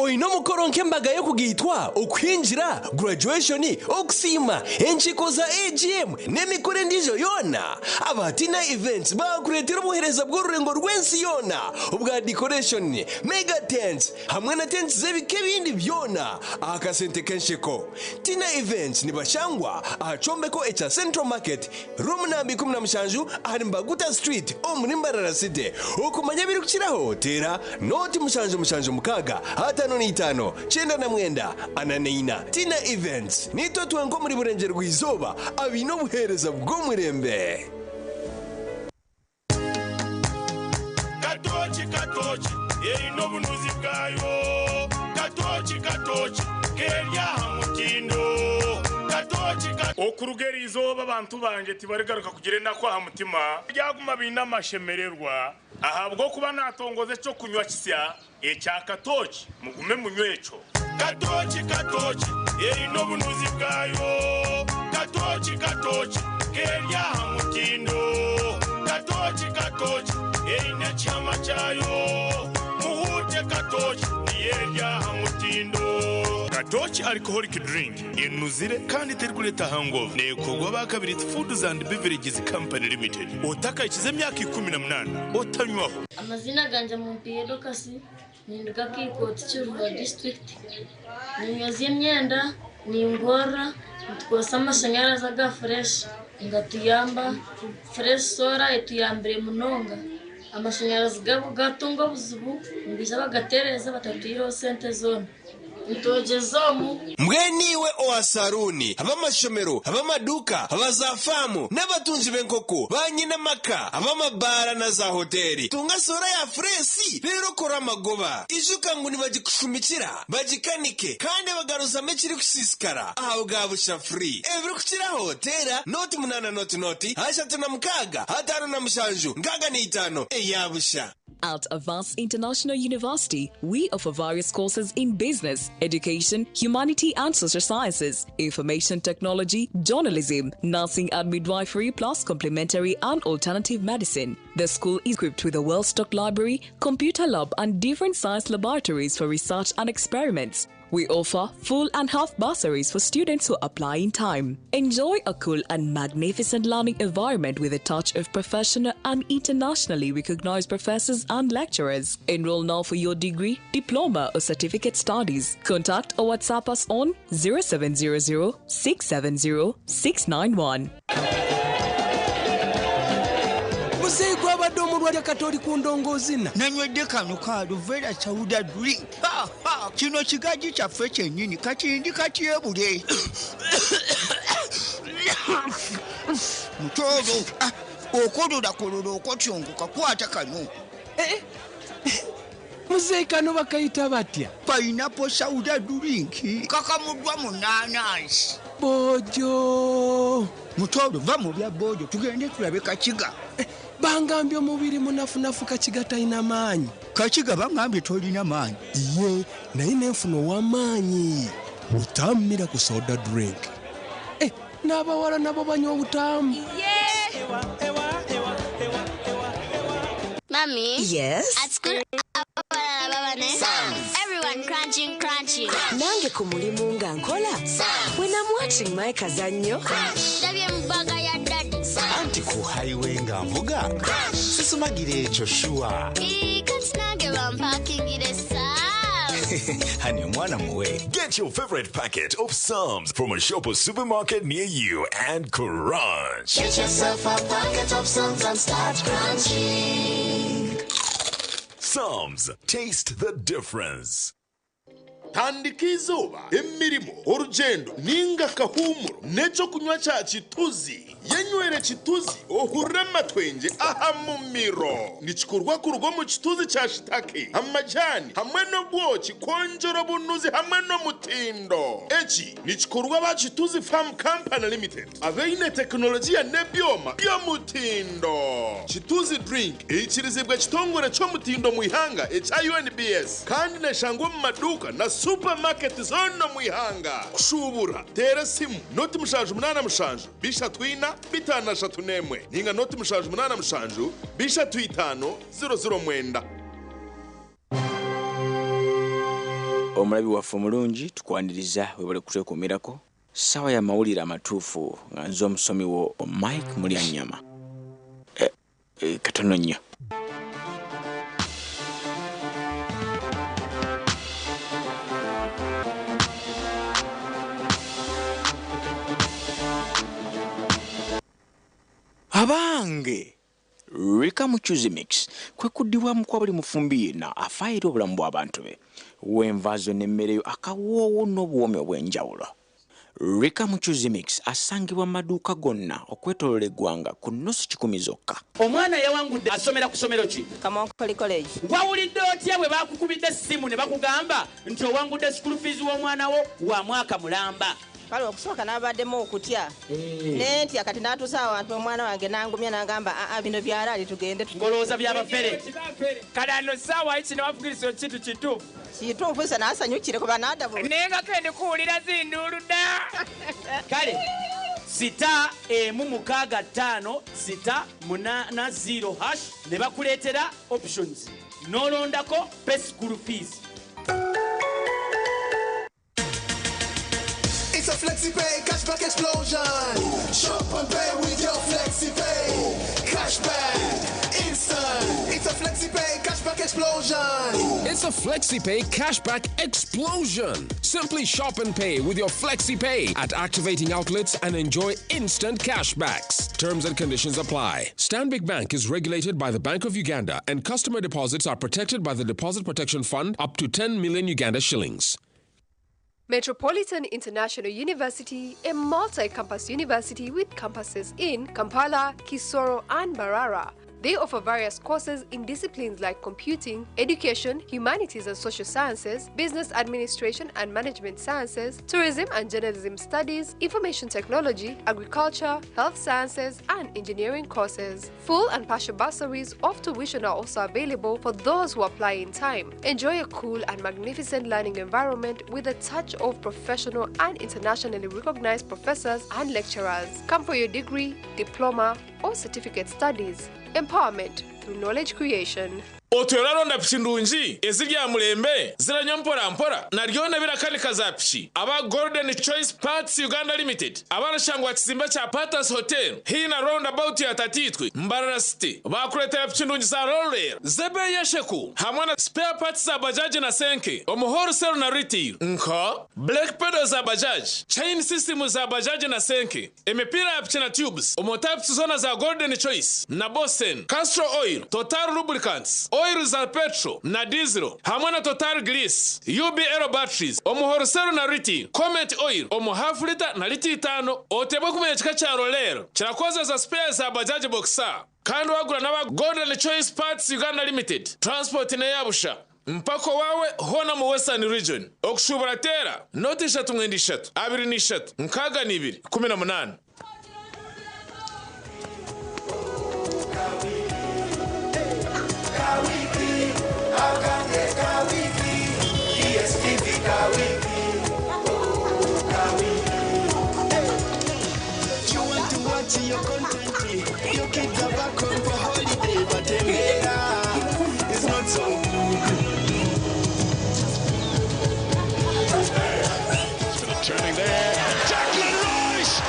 Oyine omukoro nk'embaga y'okugaitwa, okuhingira, graduation, okusiima, enkiiko za AGM n'emikoro endiijo yoona, Abatina Events bakureetera obuheereza bw'orurengo rw'ensi yoona obwa decoration, mega tents hamwe na tents z'ebika ebindi byona aha kasente k'ensheko. Tina Events nibashangwa aha kyombeko ekya Central Market, room namba 17 ahari Mbaguta Street omuri Mbarara City. Okumanya ebirikukiraho, teera 0776 55 99 44. Tina Events, nitwe twenka omuri Burengyerwa Izooba abaine obuheereza bw'omurembe. Katoki, katoki eine obunuzi bwayo. Katoki, katoki kerya aha mutindo. Katoki. Okuruga eri izooba abantu banje tibarigaruka kugira enaku aha mutima, ryaguma baine amashemererwa ahabw'okuba natongoza ekyokunywa kisya ekya katoki. Mugume munywe ekyo. Katoki, katoki eine obunuzi bwayo. Katoki, katoki kerya aha mutindo. Katoki, katoki eine ekihama kyayo. Muhute katoki niyerya aha mutindo. Katoki alcoholic drink enuzire kandi terikureeta hangover, neekorwa Bakabiriti Foods and Beverages Company Limited. Otakahikize emyaka 18 otanywaho. Amazina ganje Mumpiye Dokasi, ninduga Kiikoti, Kiruhura District. Ninyoza emyenda, ningorora, nitukozesa amashanyarazi aga Fresh ngatuyamba. Fresh Solar etuyambire munonga. Amashanyarazi gabo gatunga obuzibu nibaija bagatereeza batatwihireho sente zoona. Nitwogyeza omu. Mbwenu iwe owa saruuni, ab'amashomero, ab'amaduuka, aba zaafaamu, n'abatungi b'enkoko, baanyine amaka, ab'amabaara na zaahoteeri, tunga soora ya fureesi reero okore amagoba. Ijuka ngu nibagikushumikira, bagikanike, kandi bagaruzamu ekirikusiisikara aha bwa busha free. Ebirikukiraho teera nooti munaana nooti nooti 36 57 65 eya busha. At Avance International University, we offer various courses in business, education, humanity and social sciences, information technology, journalism, nursing and midwifery, plus complementary and alternative medicine. The school is equipped with a well stocked library, computer lab, and different science laboratories for research and experiments. We offer full and half bursaries for students who apply in time. Enjoy a cool and magnificent learning environment with a touch of professional and internationally recognized professors and lecturers. Enroll now for your degree, diploma, or certificate studies. Contact or WhatsApp us on 0700 670 691. Muzeeyi gwabadde omulwadde kati oli ku ndongoozina. Nanywedde kano ka Aluvera Sauda drink. Ha, ha, kino kigaji kyaffe kyennyini kakindi katyebule. Mutooro, ah, okololakololo okotyongoka kwata kano. Eh, eh, muzeeyi kano bakayita batya? Pineapple Sauda drink kakamuddwa mu naanansi. Bojo. Mutooro va mu bya bojo tugende tulabe Kakiga. Eh, bangambye omubiri munafunafu Kakiga talina maanyi. Kakiga bangambye tolina maanyi. Iye naye nenfuna ow'amaanyi. Butamu miracle soda drink. Eh, n'abawala nabo banywa obutamu. Mommy? Yes? At school, Everyone crunching, crunching. Nange ku mulimu nga nkola. When I'm watching my kazannyo. Ndabye mu bbaga ya daddy. Anti ku highway nga nvuga. Sisumagira ekyo sure. Kati nange bampakingire Honey, omwana muwe. Get your favorite packet of Psalms from a shop or supermarket near you and crunch. Get yourself a packet of Psalms and start crunching. Psalms, taste the difference. Tandika izooba, emirimo, orugyendo ninga akahuumuro n'ekyokunywa kya Kituzi. Yenywere Kituzi ohurire amatwengye aha mumiro. Nikikorwa kuruga omu kituzi kya shitake, amajani hamwe n'obwoki kwongyera obunuzi hamwe n'omutindo. Eki nikikorwa aba Kituzi Farm Company Limited abaine tekinologiya n'ebyoma by'omutindo. Kituzi Drink eikirizibwa ekitongore ky'omutindo omu ihanga ekya UNBS kandi neshangwa omu maduuka na supermarket zoona omu ihanga. Kushuubura teera esimu 077 34 531 ninga 077 35 009. Omulabi waffe omulungi tukwaniriza webale kutwekuumirako. Ssaawa ya mawulire amatuufu nga nze omusomi wo Mike Mulyanyama. Eh, eh, katono nnyo. Abange Rika Muchuzi Mix kwe kuddibwamu kwa buli mufumbi yenna afaayo eri obulamu bw'abantu be. W'enva zo n'emmere yo akawoowo n'obuwoomi obw'enjawulo. Rika Muchuzi Mix asangibwa mu maduuka gonna okwetooloola eggwanga ku nnusu 100 zokka. Omwana yawangudde asomera ku ssomero ki? Kamonkoli College. Wawulidde otya bwe baakukubidde essimu ne bakugamba nti owangudde school fees w'omwana wo wa mwaka mulamba? Kale okusooka nabaddemu okutya nentya, kati natuusa awantu omwana wange nangumya nangamba aa bino byalaali tugende. Ng'olowooza byabafere. Kale ano ssaawa yi kino wafukiriza ekintu kituufu. Kituufu nse nasanyukire kuba nadabu. Naye nga kendi kuwulira zinduulu dda. Kale sita emu mukaaga ttaano sita munaana zero hash ne bakuleetera options n'olondako pay school fees. It's a FlexiPay cashback explosion. Shop and pay with your FlexiPay. Cashback, instant. It's a FlexiPay cashback explosion. It's a FlexiPay cashback explosion. Simply shop and pay with your FlexiPay at activating outlets and enjoy instant cashbacks. Terms and conditions apply. Stanbic Bank is regulated by the Bank of Uganda and customer deposits are protected by the Deposit Protection Fund up to 10 million Uganda shillings. Metropolitan International University, a multi campus university with campuses in Kampala, Kisoro, and Mbarara. They offer various courses in disciplines like computing, education, humanities and social sciences, business administration and management sciences, tourism and journalism studies, information technology, agriculture, health sciences, and engineering courses. Full and partial bursaries of tuition are also available for those who apply in time. Enjoy a cool and magnificent learning environment with a touch of professional and internationally recognized professors and lecturers. Come for your degree, diploma, or certificate studies. Empowerment through knowledge creation. Otwera aronda piki ndungi ezirya mulembe ziranywa mporampora naryona birakanika za piki aba Golden Choice Parts Uganda Limited abarashangwa kizimbe kya Patas Hotel hina roundabout ya Tatitwe, Mbarara City, bakuretera piki ndungi za Roller zebe yesheku hamwe na spare parts za bajaji na senke omu wholesale na retail, nka brake pedal za bajaji, chain system za bajaji na senke, emipira ya piki na tubes omu types zona za Golden Choice na Bosen, Castrol Oil, Total Lubricants, oil za petrol na diesel hamwe na Total Grease, UBL batteries omu wholesale na retail, Comet Oil omu half liter na lita 5. Otebwe kumenya kika kya Roller kirakozesa spare za bajaji boxer, kandi wagura n'aba Golden Choice Parts Uganda Limited, transport neyabusha mpako wawe hona mu Western Region. Okushubura tera noti 3 9 3 23 62 18. You want to watch your content, your kids are back home for holiday, but Emera is not so good. Turning there, Declan Rice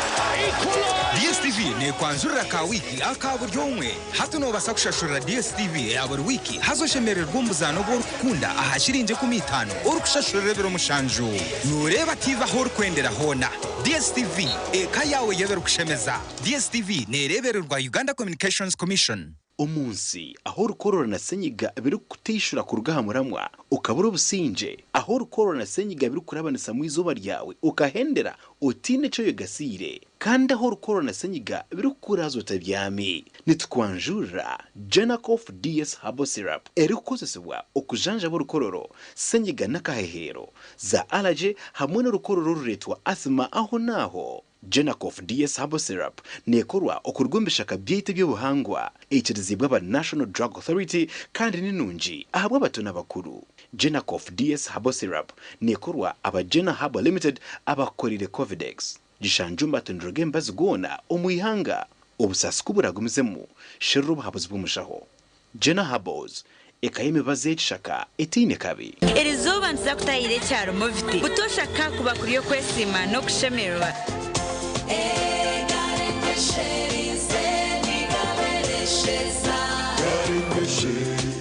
equalised. DSTV nekwanjurira ka wiki aka buri omwe. Hati nobasa kushashurira DSTV ya buri wiki hazoshemererwa omuzano ogu orikukunda aha shiringi 15 orikushashurira ebiro 7. Noreeba TV ahu orikwendera hoona. DSTV eka yawe y'ebirikushemeza. DSTV nereebererwa Uganda Communications Commission. Omunsi aho orukorora na senyiga birikutishura kuruga aha muramwa ukabura obusinge, aho orukorora na senyiga birikurabanisa izooba ryawe ukahendera otiine ekyo oyegasiire, kandi aho orukorora na senyiga birikukuraza otabyami, nitukwanjurira Genacof DS Herbal Syrup erikukozesebwa okujanjaba orukororo, senyiga n'akahehero za allergy hamwe n'orukororo orureetwa asthma aho n'aho. Genacof DS Herbal Syrup nekorwa okuruga omu bishaka byaitu eby'obuhangwa, eikirizibwa aba National Drug Authority kandi ni nungi ahabw'abato n'abakuru. Genacof DS Herbal Syrup nekorwa aba Gena Herbal Limited abakukorire Covidex. Gishanjumba atondero g'embazi goona omu ihanga. Obusaasi ku buragumizemu sherura obuhabuzi bw'omushaho. Gena Herbals eka y'emibazi y'ekishaka etaine kabi. Erizooba nituza kutahira ekyaro Moviti. Butoosha kakuba kuri okwesiima n'okushemererwa.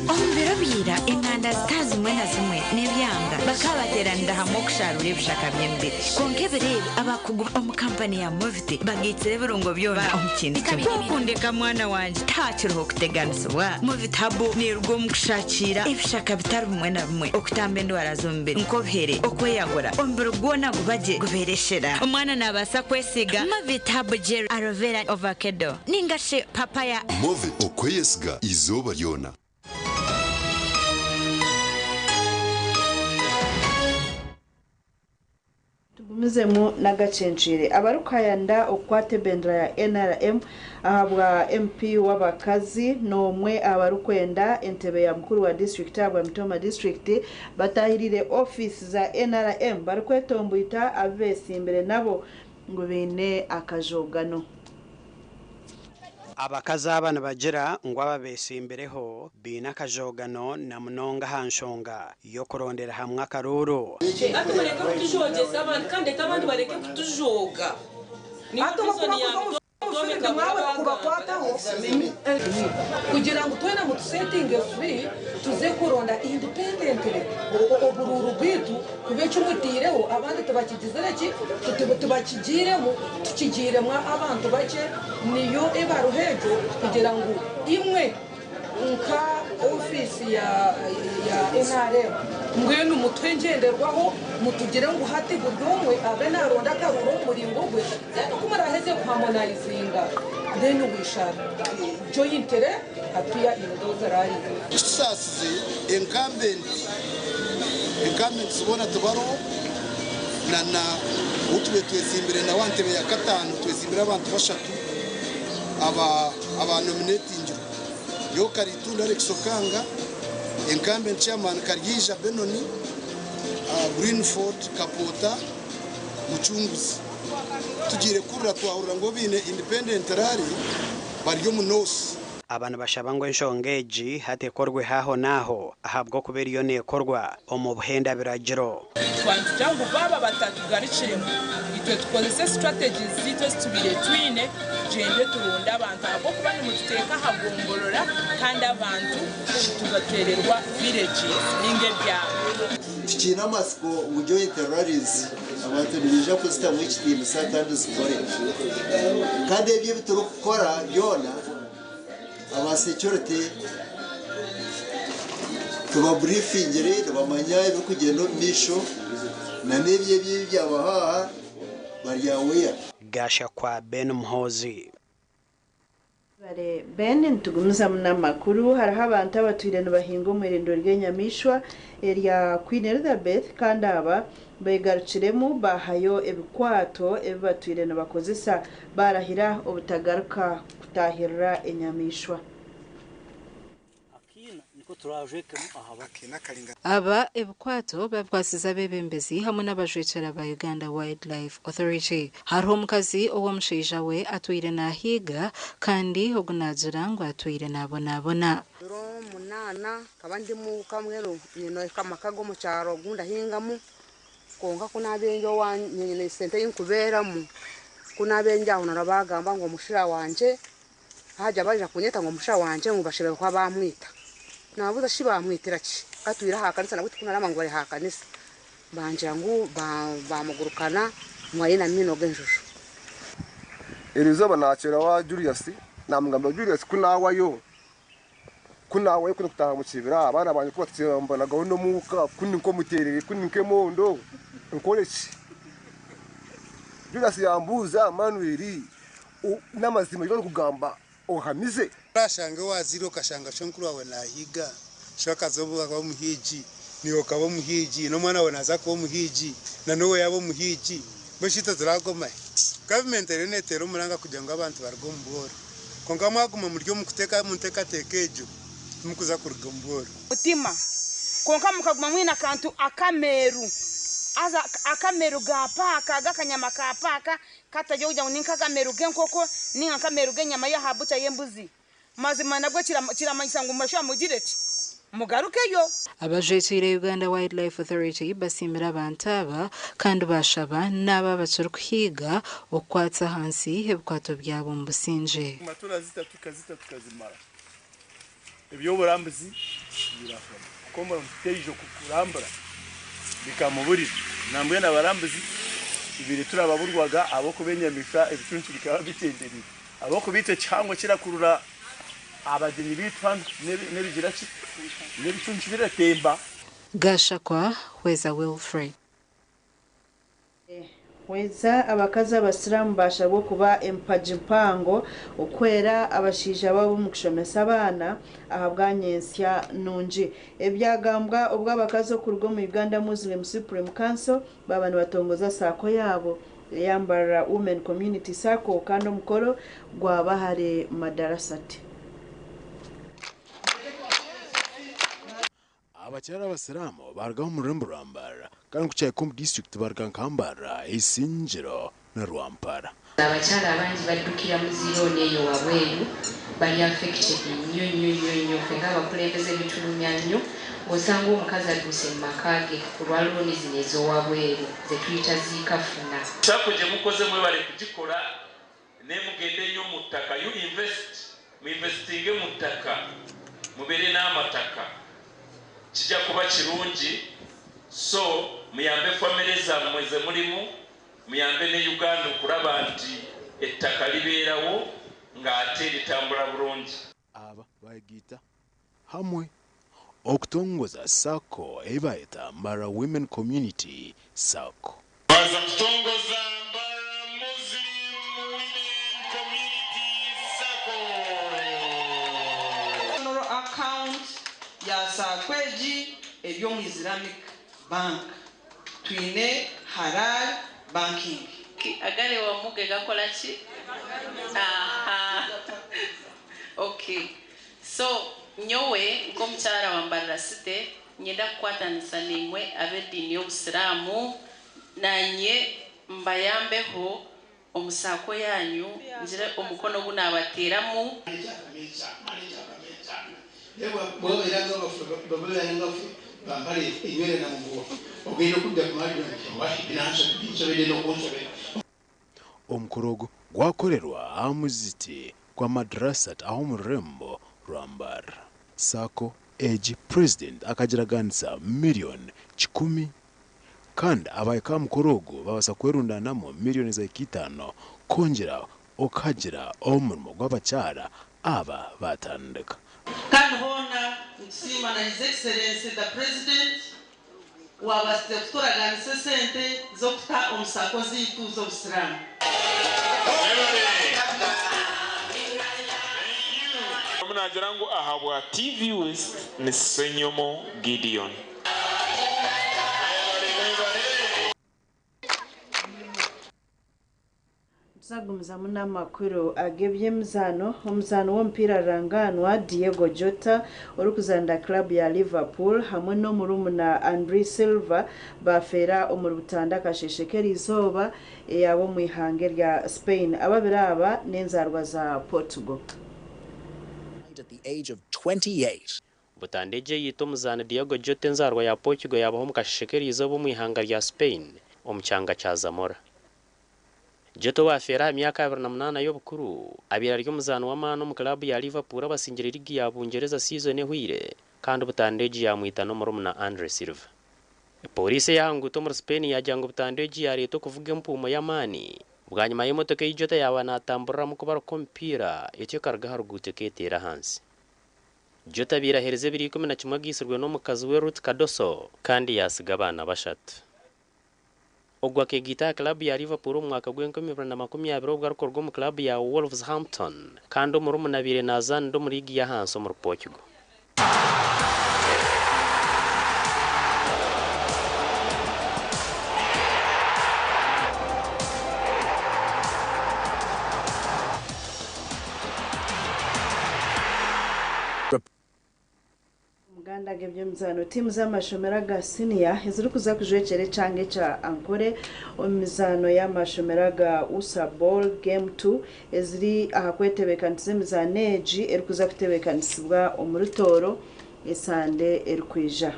Omu biro bya ira enganda zitari zimwe na zimwe n'ebyanga bakaba bateeranira hamwe okusharura ebishaka by'emibiri. Kwonka ebiro ebi abakugu omu kampani ya Moviti bagaitsire ebirungo byona omu kintu kimwe. Kwokundeka mwana wangye tihakiriho kuteganisibwa. Moviti Herbal neeruga omu kushakira ebishaka bitari bimwe na bimwe okutamba endwara z'omubiri nk'obuhere, okweyagura, omubiri gwona gubagye gubeereshera. Omwana naabaasa kwesiiga Moviti Herbal Gel Aloe Vera Avocado ninga shi Papaya. Movit okweyesiga izooba ryona. Tugumizemu n'agacencwire. Abarikuhayanda okukwata ebendera ya NRM ahabwa MP w'abakazi n'omwe abarikwenda entebe ya mukuru wa district ahabwa Mitooma district batahirire ofiisi za NRM barikwetomboita abu besimbire nabo ngu baine akajogano. Abakazi aba nibagira ngu ababesimbireho baine akajogano na munonga aha nshonga y'okurondera hamwe akaruuru. Ati mureke kutujogesa abantu kandi reka abandi bareke kutujoga. Niyo reason ya Kubakwataho kugira ngu twena mutusetinge free tuze kuronda independently obururu bwitu kube ekimutiireho abandi tubakigizire ki tubakigiremu tukigiremu abantu bakye niyo ebaruha egyo kugira ngu imwe nka ofiisi ya NRM mbwenu mutwe ngyenderwaho mutugire ngu hati buri omwe abe naronda akaruru omu muringo gwe, then ku muraheze kuhamonayizinga then we shall jointly appear in those rallies. Kitusaasize incumbent incumbents boona tibariho na na ou tubaire twesimbire nawe aha ntebe ya kataano twesimbire abantu bashatu aba aba nominatingirwe Nyowe Karitunda Alex Okanga, incumbent chairman Karyeija Benoni, Greenford Kapoota Mucunguzi. Tugiire kuhurira twahurira ngu abaine independent rally bari omu North. Aba nibashaba ngu enshonga egi hati ekorwe aho n'aho ahabw'okuba eriyo neekorwa omu buhenda biragiro. Twaba nitugira ngu baaba batatugarukiremu, itwe tukozese strategies zaitu ezi tubaire twine tugyende turonde abantu ahabw'okuba nimututeeka aha gomborora kandi abantu tubatererwa villages ninga ebyaro. Tukiine amatsiko ngu joint rallies abantu nibaija kuzitamu ekitiinisa kandi zikore. Kandi ebyo ebi turikukora byona aba security tubaburifingire nibamanya ebirikugyenda omu maisho na n'ebyo ebi ebyabaho aha bari aware. Gashakwa Ben Muhoozi. Bare Ben, nitugumizamu n'amakuru. Hariho abantu abatwire nibahinga omu irindiro ry'enyamaishwa erya Queen Elizabeth kandi aba begarukiremu bahayo ebikwato ebi batwire nibakozesa barahira obutagaruka kutahirira enyamaishwa. Aba ebikwato babikwasize abeebembezi hamwe n'abajwekyera ba Uganda Wildlife Authority. Hariho omukazi ou omushaija we atwire nahiiga kandi ogu naagira ngu atwire nabonabona. Ebiro munaana nkaba ndi muuka mbwenu nyine amaka g'omu kyaro agu ndahingamu kwonka ku naabaire ndi owangye nyine esente ei nkubeeramu ku naabaire ndi aho nabo baagamba ngu omushira wangye Haija baija kunyeta ngu omushaija wangye ngu bashemereire kuba baamwita. Naababuuza shi baamwitira ki? Atwire aha kanisa nabwo tikunaraba ngu bari aha kanisa. Bangira ngu baamugurukana ngu aine amaino g'enjojo. Erizooba naakyera owa Julius, naamugambira Julius ku naawayo, ku naawayo ku ndikutaaha omu kibira abaana bangye ku batukyambanagaho n'omuuka ku ndi nk'omuteerere ku ndi nk'emondo nkore ki? Julius yambuuza Manuel N'amazima ebi orikugamba ohamize? Orashange wazairwe okashanga shonkuru wawe nahiiga, sho akaza akaba omuhiigi, naiwe okaba omuhiigi, n'omwana wawe naza kuba omuhiigi, na n'owe yaaba omuhiigi, mbwenu shi itwe turaguma hi? Gavumenti eriyo neteera omuranga kugira ngu abantu baruge omu bworo, kwonka mwaguma muri omu nteekateeka egyo, timukuza kuruga omu bworo. Mutima, kwonka mukaguma mwine akantu akameeru, haza akameeru ga paaka, g'akanyama ka paaka, Katagira okugira ngu ni nk'akameru k'enkoko nainga nk'ameru g'enyama y'aha bukya y'embuzi. Mazima nabwo kiramanyisa ngu murashuba mugire ki? Mugarukeyo. Abajwekiire Uganda Wildlife Authority basiimire abantu aba kandi baashaba n'abo abakiri kuhiiga okukwatsa ahansi ebikwato byabo omu busingye. Turazita tukazita tukazimara Eby'oburambuzi birahwamu kuko omuntu taija kurambura bikamuburira. Nambwenu abarambuzi tubaire turababurwaga ahabw'okuba enyamaishwa ebicuncu bikaba bikyendereire. Ahabw'okuba itwe ekihango kirakurura abagyenyi baitu hanu n'ebigira ki? N'ebicuncu biratemba. Gashakwa Hweza Wilfred. Hweza abakazi abasiraamu baashabwa okuba empagi mpango okuhwera abashaija baabo omu kushomesa abaana ahabwa nyentsya nungi. Ebi byagambwa obwo abakazi okuruga omu Uganda Muslim Supreme Council baaba nibatongoza saako yaabo eya Mbarara Women Community Sacco kandi omukoro gwaba ahari Madarasati. Abakyara abasiraamu baruga omu rurembo rwa Mbarara kandi ku kyahika omu disiturikiti baruga nka Mbarara, Isingiro na Rwampara. Abakyala abangi baddukira mu zi looni eyo wabweru bali affected nnyo nnyo nnyo nnyo ffe nga abakulembeze bitulumya nnyo ng'osanga omukazi adduse mu maka ge ku lwa looni zino ez'owabweru zetuyita zi kafuna. Sacco gyemukoze mwebale kugikola naye mugende nnyo mu ttaka, you invest, mu investinge mu ttaka mubeere n'amataka kijja kuba kirungi so muyambe famire zammwe zemulimu muyambe ne Uganda okulaba nti ettaka libeerawo nga ate litambula bulungi. Aba bayegaita hamwe Okutongoza SACCO ei bayeta Mbarara Women Community SACCO. Twaza kutongoza Mbarara Muslim Women Community Sacco. General account ya SACCO egi eri omu Islamic Bank. Twine Halal Banking. Agari owamuge gakola ki? Aha. Okay. So nyowe nk'omukyara wa Mbarara City nyenda kukwatanisa naimwe ab'ediini y'Obusiraamu nanye mbayambeho omu SACCO yanyu ngire omukono ogu nabateeramu. Omukoro ogu gwakorerwa aha muziti gwa Madrasat ah'omu rurembo rwa Mbarara. SACCO egi Purezidenti akagiraganisa 100,000,000 kandi abahika aha mukoro ogu babaasa kwerundaanamu 5 miliyoni kwongyera okagira omurimo gw'abakyara aba batandika. Kandi hoona nitusiima na His Excellency the President waabasize kuturaganisa esente z'okuta omu SACCO zaitu z'Obusiraamu. Nagira ngu ahabwa TV West ni Ssenyomo Gideon. Tuzagumizamu n'amakuru ag'eby'emizaano. Omuzaano w'omupiira ruranganwa Diego Jota, orikuzanira club ya Liverpool, hamwe n'omurumuna Andre Silva bafeera omuri Butanda akasheshe k'erizooba ey'ab'omu ihanga erya Spain. Ababiri aba n'enzarwa za Portugal. At the age of 28. Butandegye yita omuzaani Diogo Jota, enzarwa ya Portugal, yabaho omu kasheshe k'erizooba omu ihanga rya Spain omu kyanga kya Zamora. Jota, owafeera aha myaka 28 y'obukuru, abaire ari omuzaani w'amaani omu club ya Liverpool abasingire ligi ya Bungereza season ehwire, kandi Butandegi yamwita n'omurumuna Andre Silva. Polisi eyahanguta omuri Spain yagira ngu Butandegi yareeta okuvuga empuumo y'amaani bwanyima y'emotoka ei Jota yaba natamburiramu kubaruka omupiira etyo ekaruga aha ruguuto eketeera ahansi. Jota abaire aheereza ebiro 11 agiisirwe n'omukazi we Ruth Cardoso, kandi yasiga abaana bashatu. Ogwo akeegaita aha club ya Liverpool omu mwaka gw'e2020 obwo arikuruga omu club ya Wolverhampton, kandi omurumuna abaire nazaanira omu liigi y'ahansi omuri Portugal. Muganda g'eby'emizaano, tiimu z'amashomero aga siniya ezirikuza kujwekyera ekyanga ekya Ankole omu mizaano y'amashomero aga USSA Bowl Game 2 eziri aha kwetebeekanisa emizaano egi erikuza kutebeekanisibwa omuri Tooro esande erikwija.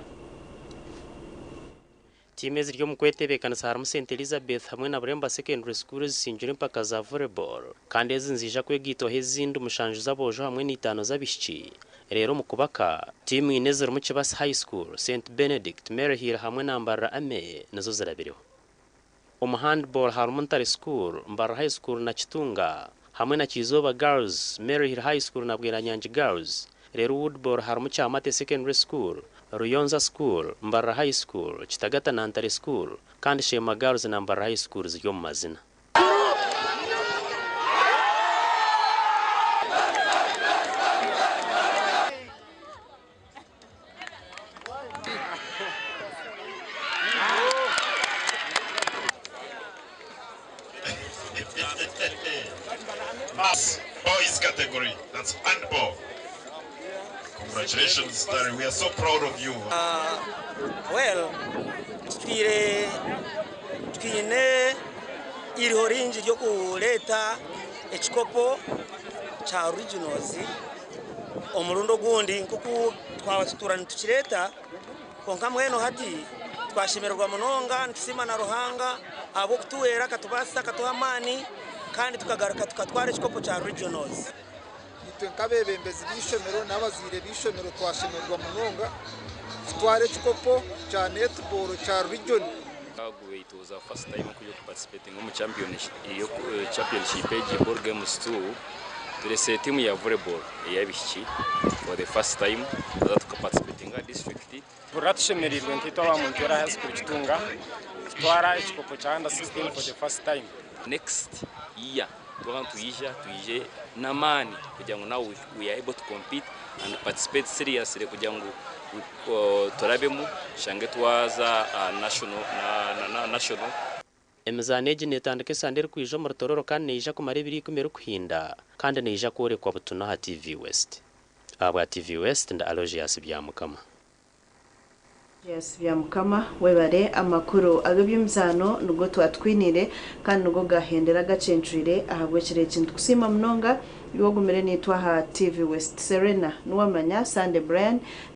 Tiimu eziri omu kwetebeekanisa harimu St Elizabeth hamwe na Buremba Secondary School ezisingire empaka za volleyball, kandi ezi nziija kwegaitwaho ezindi 7 z'aboojo hamwe n'itaano z'abaishiki. Reero omu kubaka, tiimu ine ezirimu Kibasi High School, St Benedict, Maryhill hamwe na Mbarara Army nizo zirabireho. Omu handball harimu Ntare School, Mbarara High School na Kitunga hamwe na Kizooba Girls, Maryhill High School na Bweranyangi Girls. Reero woodball harimu Kyamate Secondary School, Ruyonza School, Mbarara High School, Kitagata na Ntare School, kandi Sheema Girls na Mbarara High School ziri omu mazina. Boys category, that's handball. Congratulations, Terry. We are so proud of you. Well, tutwire twine iriho ringi ryokureeta ekikopo kya regionals omurundi ogundi nkoku twaba tutura nitukireeta, konka mbwenu hati twashemererwa munonga. Nitusiima na Ruhanga ahabw'okutuhwera, akatubaasisa, akatuha amaani, kandi tukagaruka tukatwara ekikopo kya regionals. Itwe nk'abeebembezi b'ishomero n'abazaire b'ishomero twashemererwa munonga kutwara ekikopo kya netball kya region. It was our first time kuyo participating omu championship, iyo championship egi, Ball Games 2. Turese tiimu ya volleyball ey'abaishiki for the first time tuza tukaparticipatinga district. Tuhurira tushemereirwe nkaitwe aba Mount High School Kitunga kutwara ekikopo kya under 16 for the first time. Next year twaba nitwija twije n'amaani kugira ngu now we are able to compete and participate seriously kugira ngu turabemu tushange twaza national na national. Emizaano egi netandika esande erikwija omuri Tororo kandi neija kumara ebiro ikumi erikuhinda kandi neija kworekwa butunu aha TV West. Ahabwa TV West ndi Aloysius Byamukama. Aloysius Byamukama webare amakuru ag'eby'emizaano nigo twatwiniire kandi nigo gahendera agacencwire ahabw'ekiro eki. Nitukusiima munonga iwe ogumire naitwe aha TV West. Serena Nuwamanya, Sande Brian.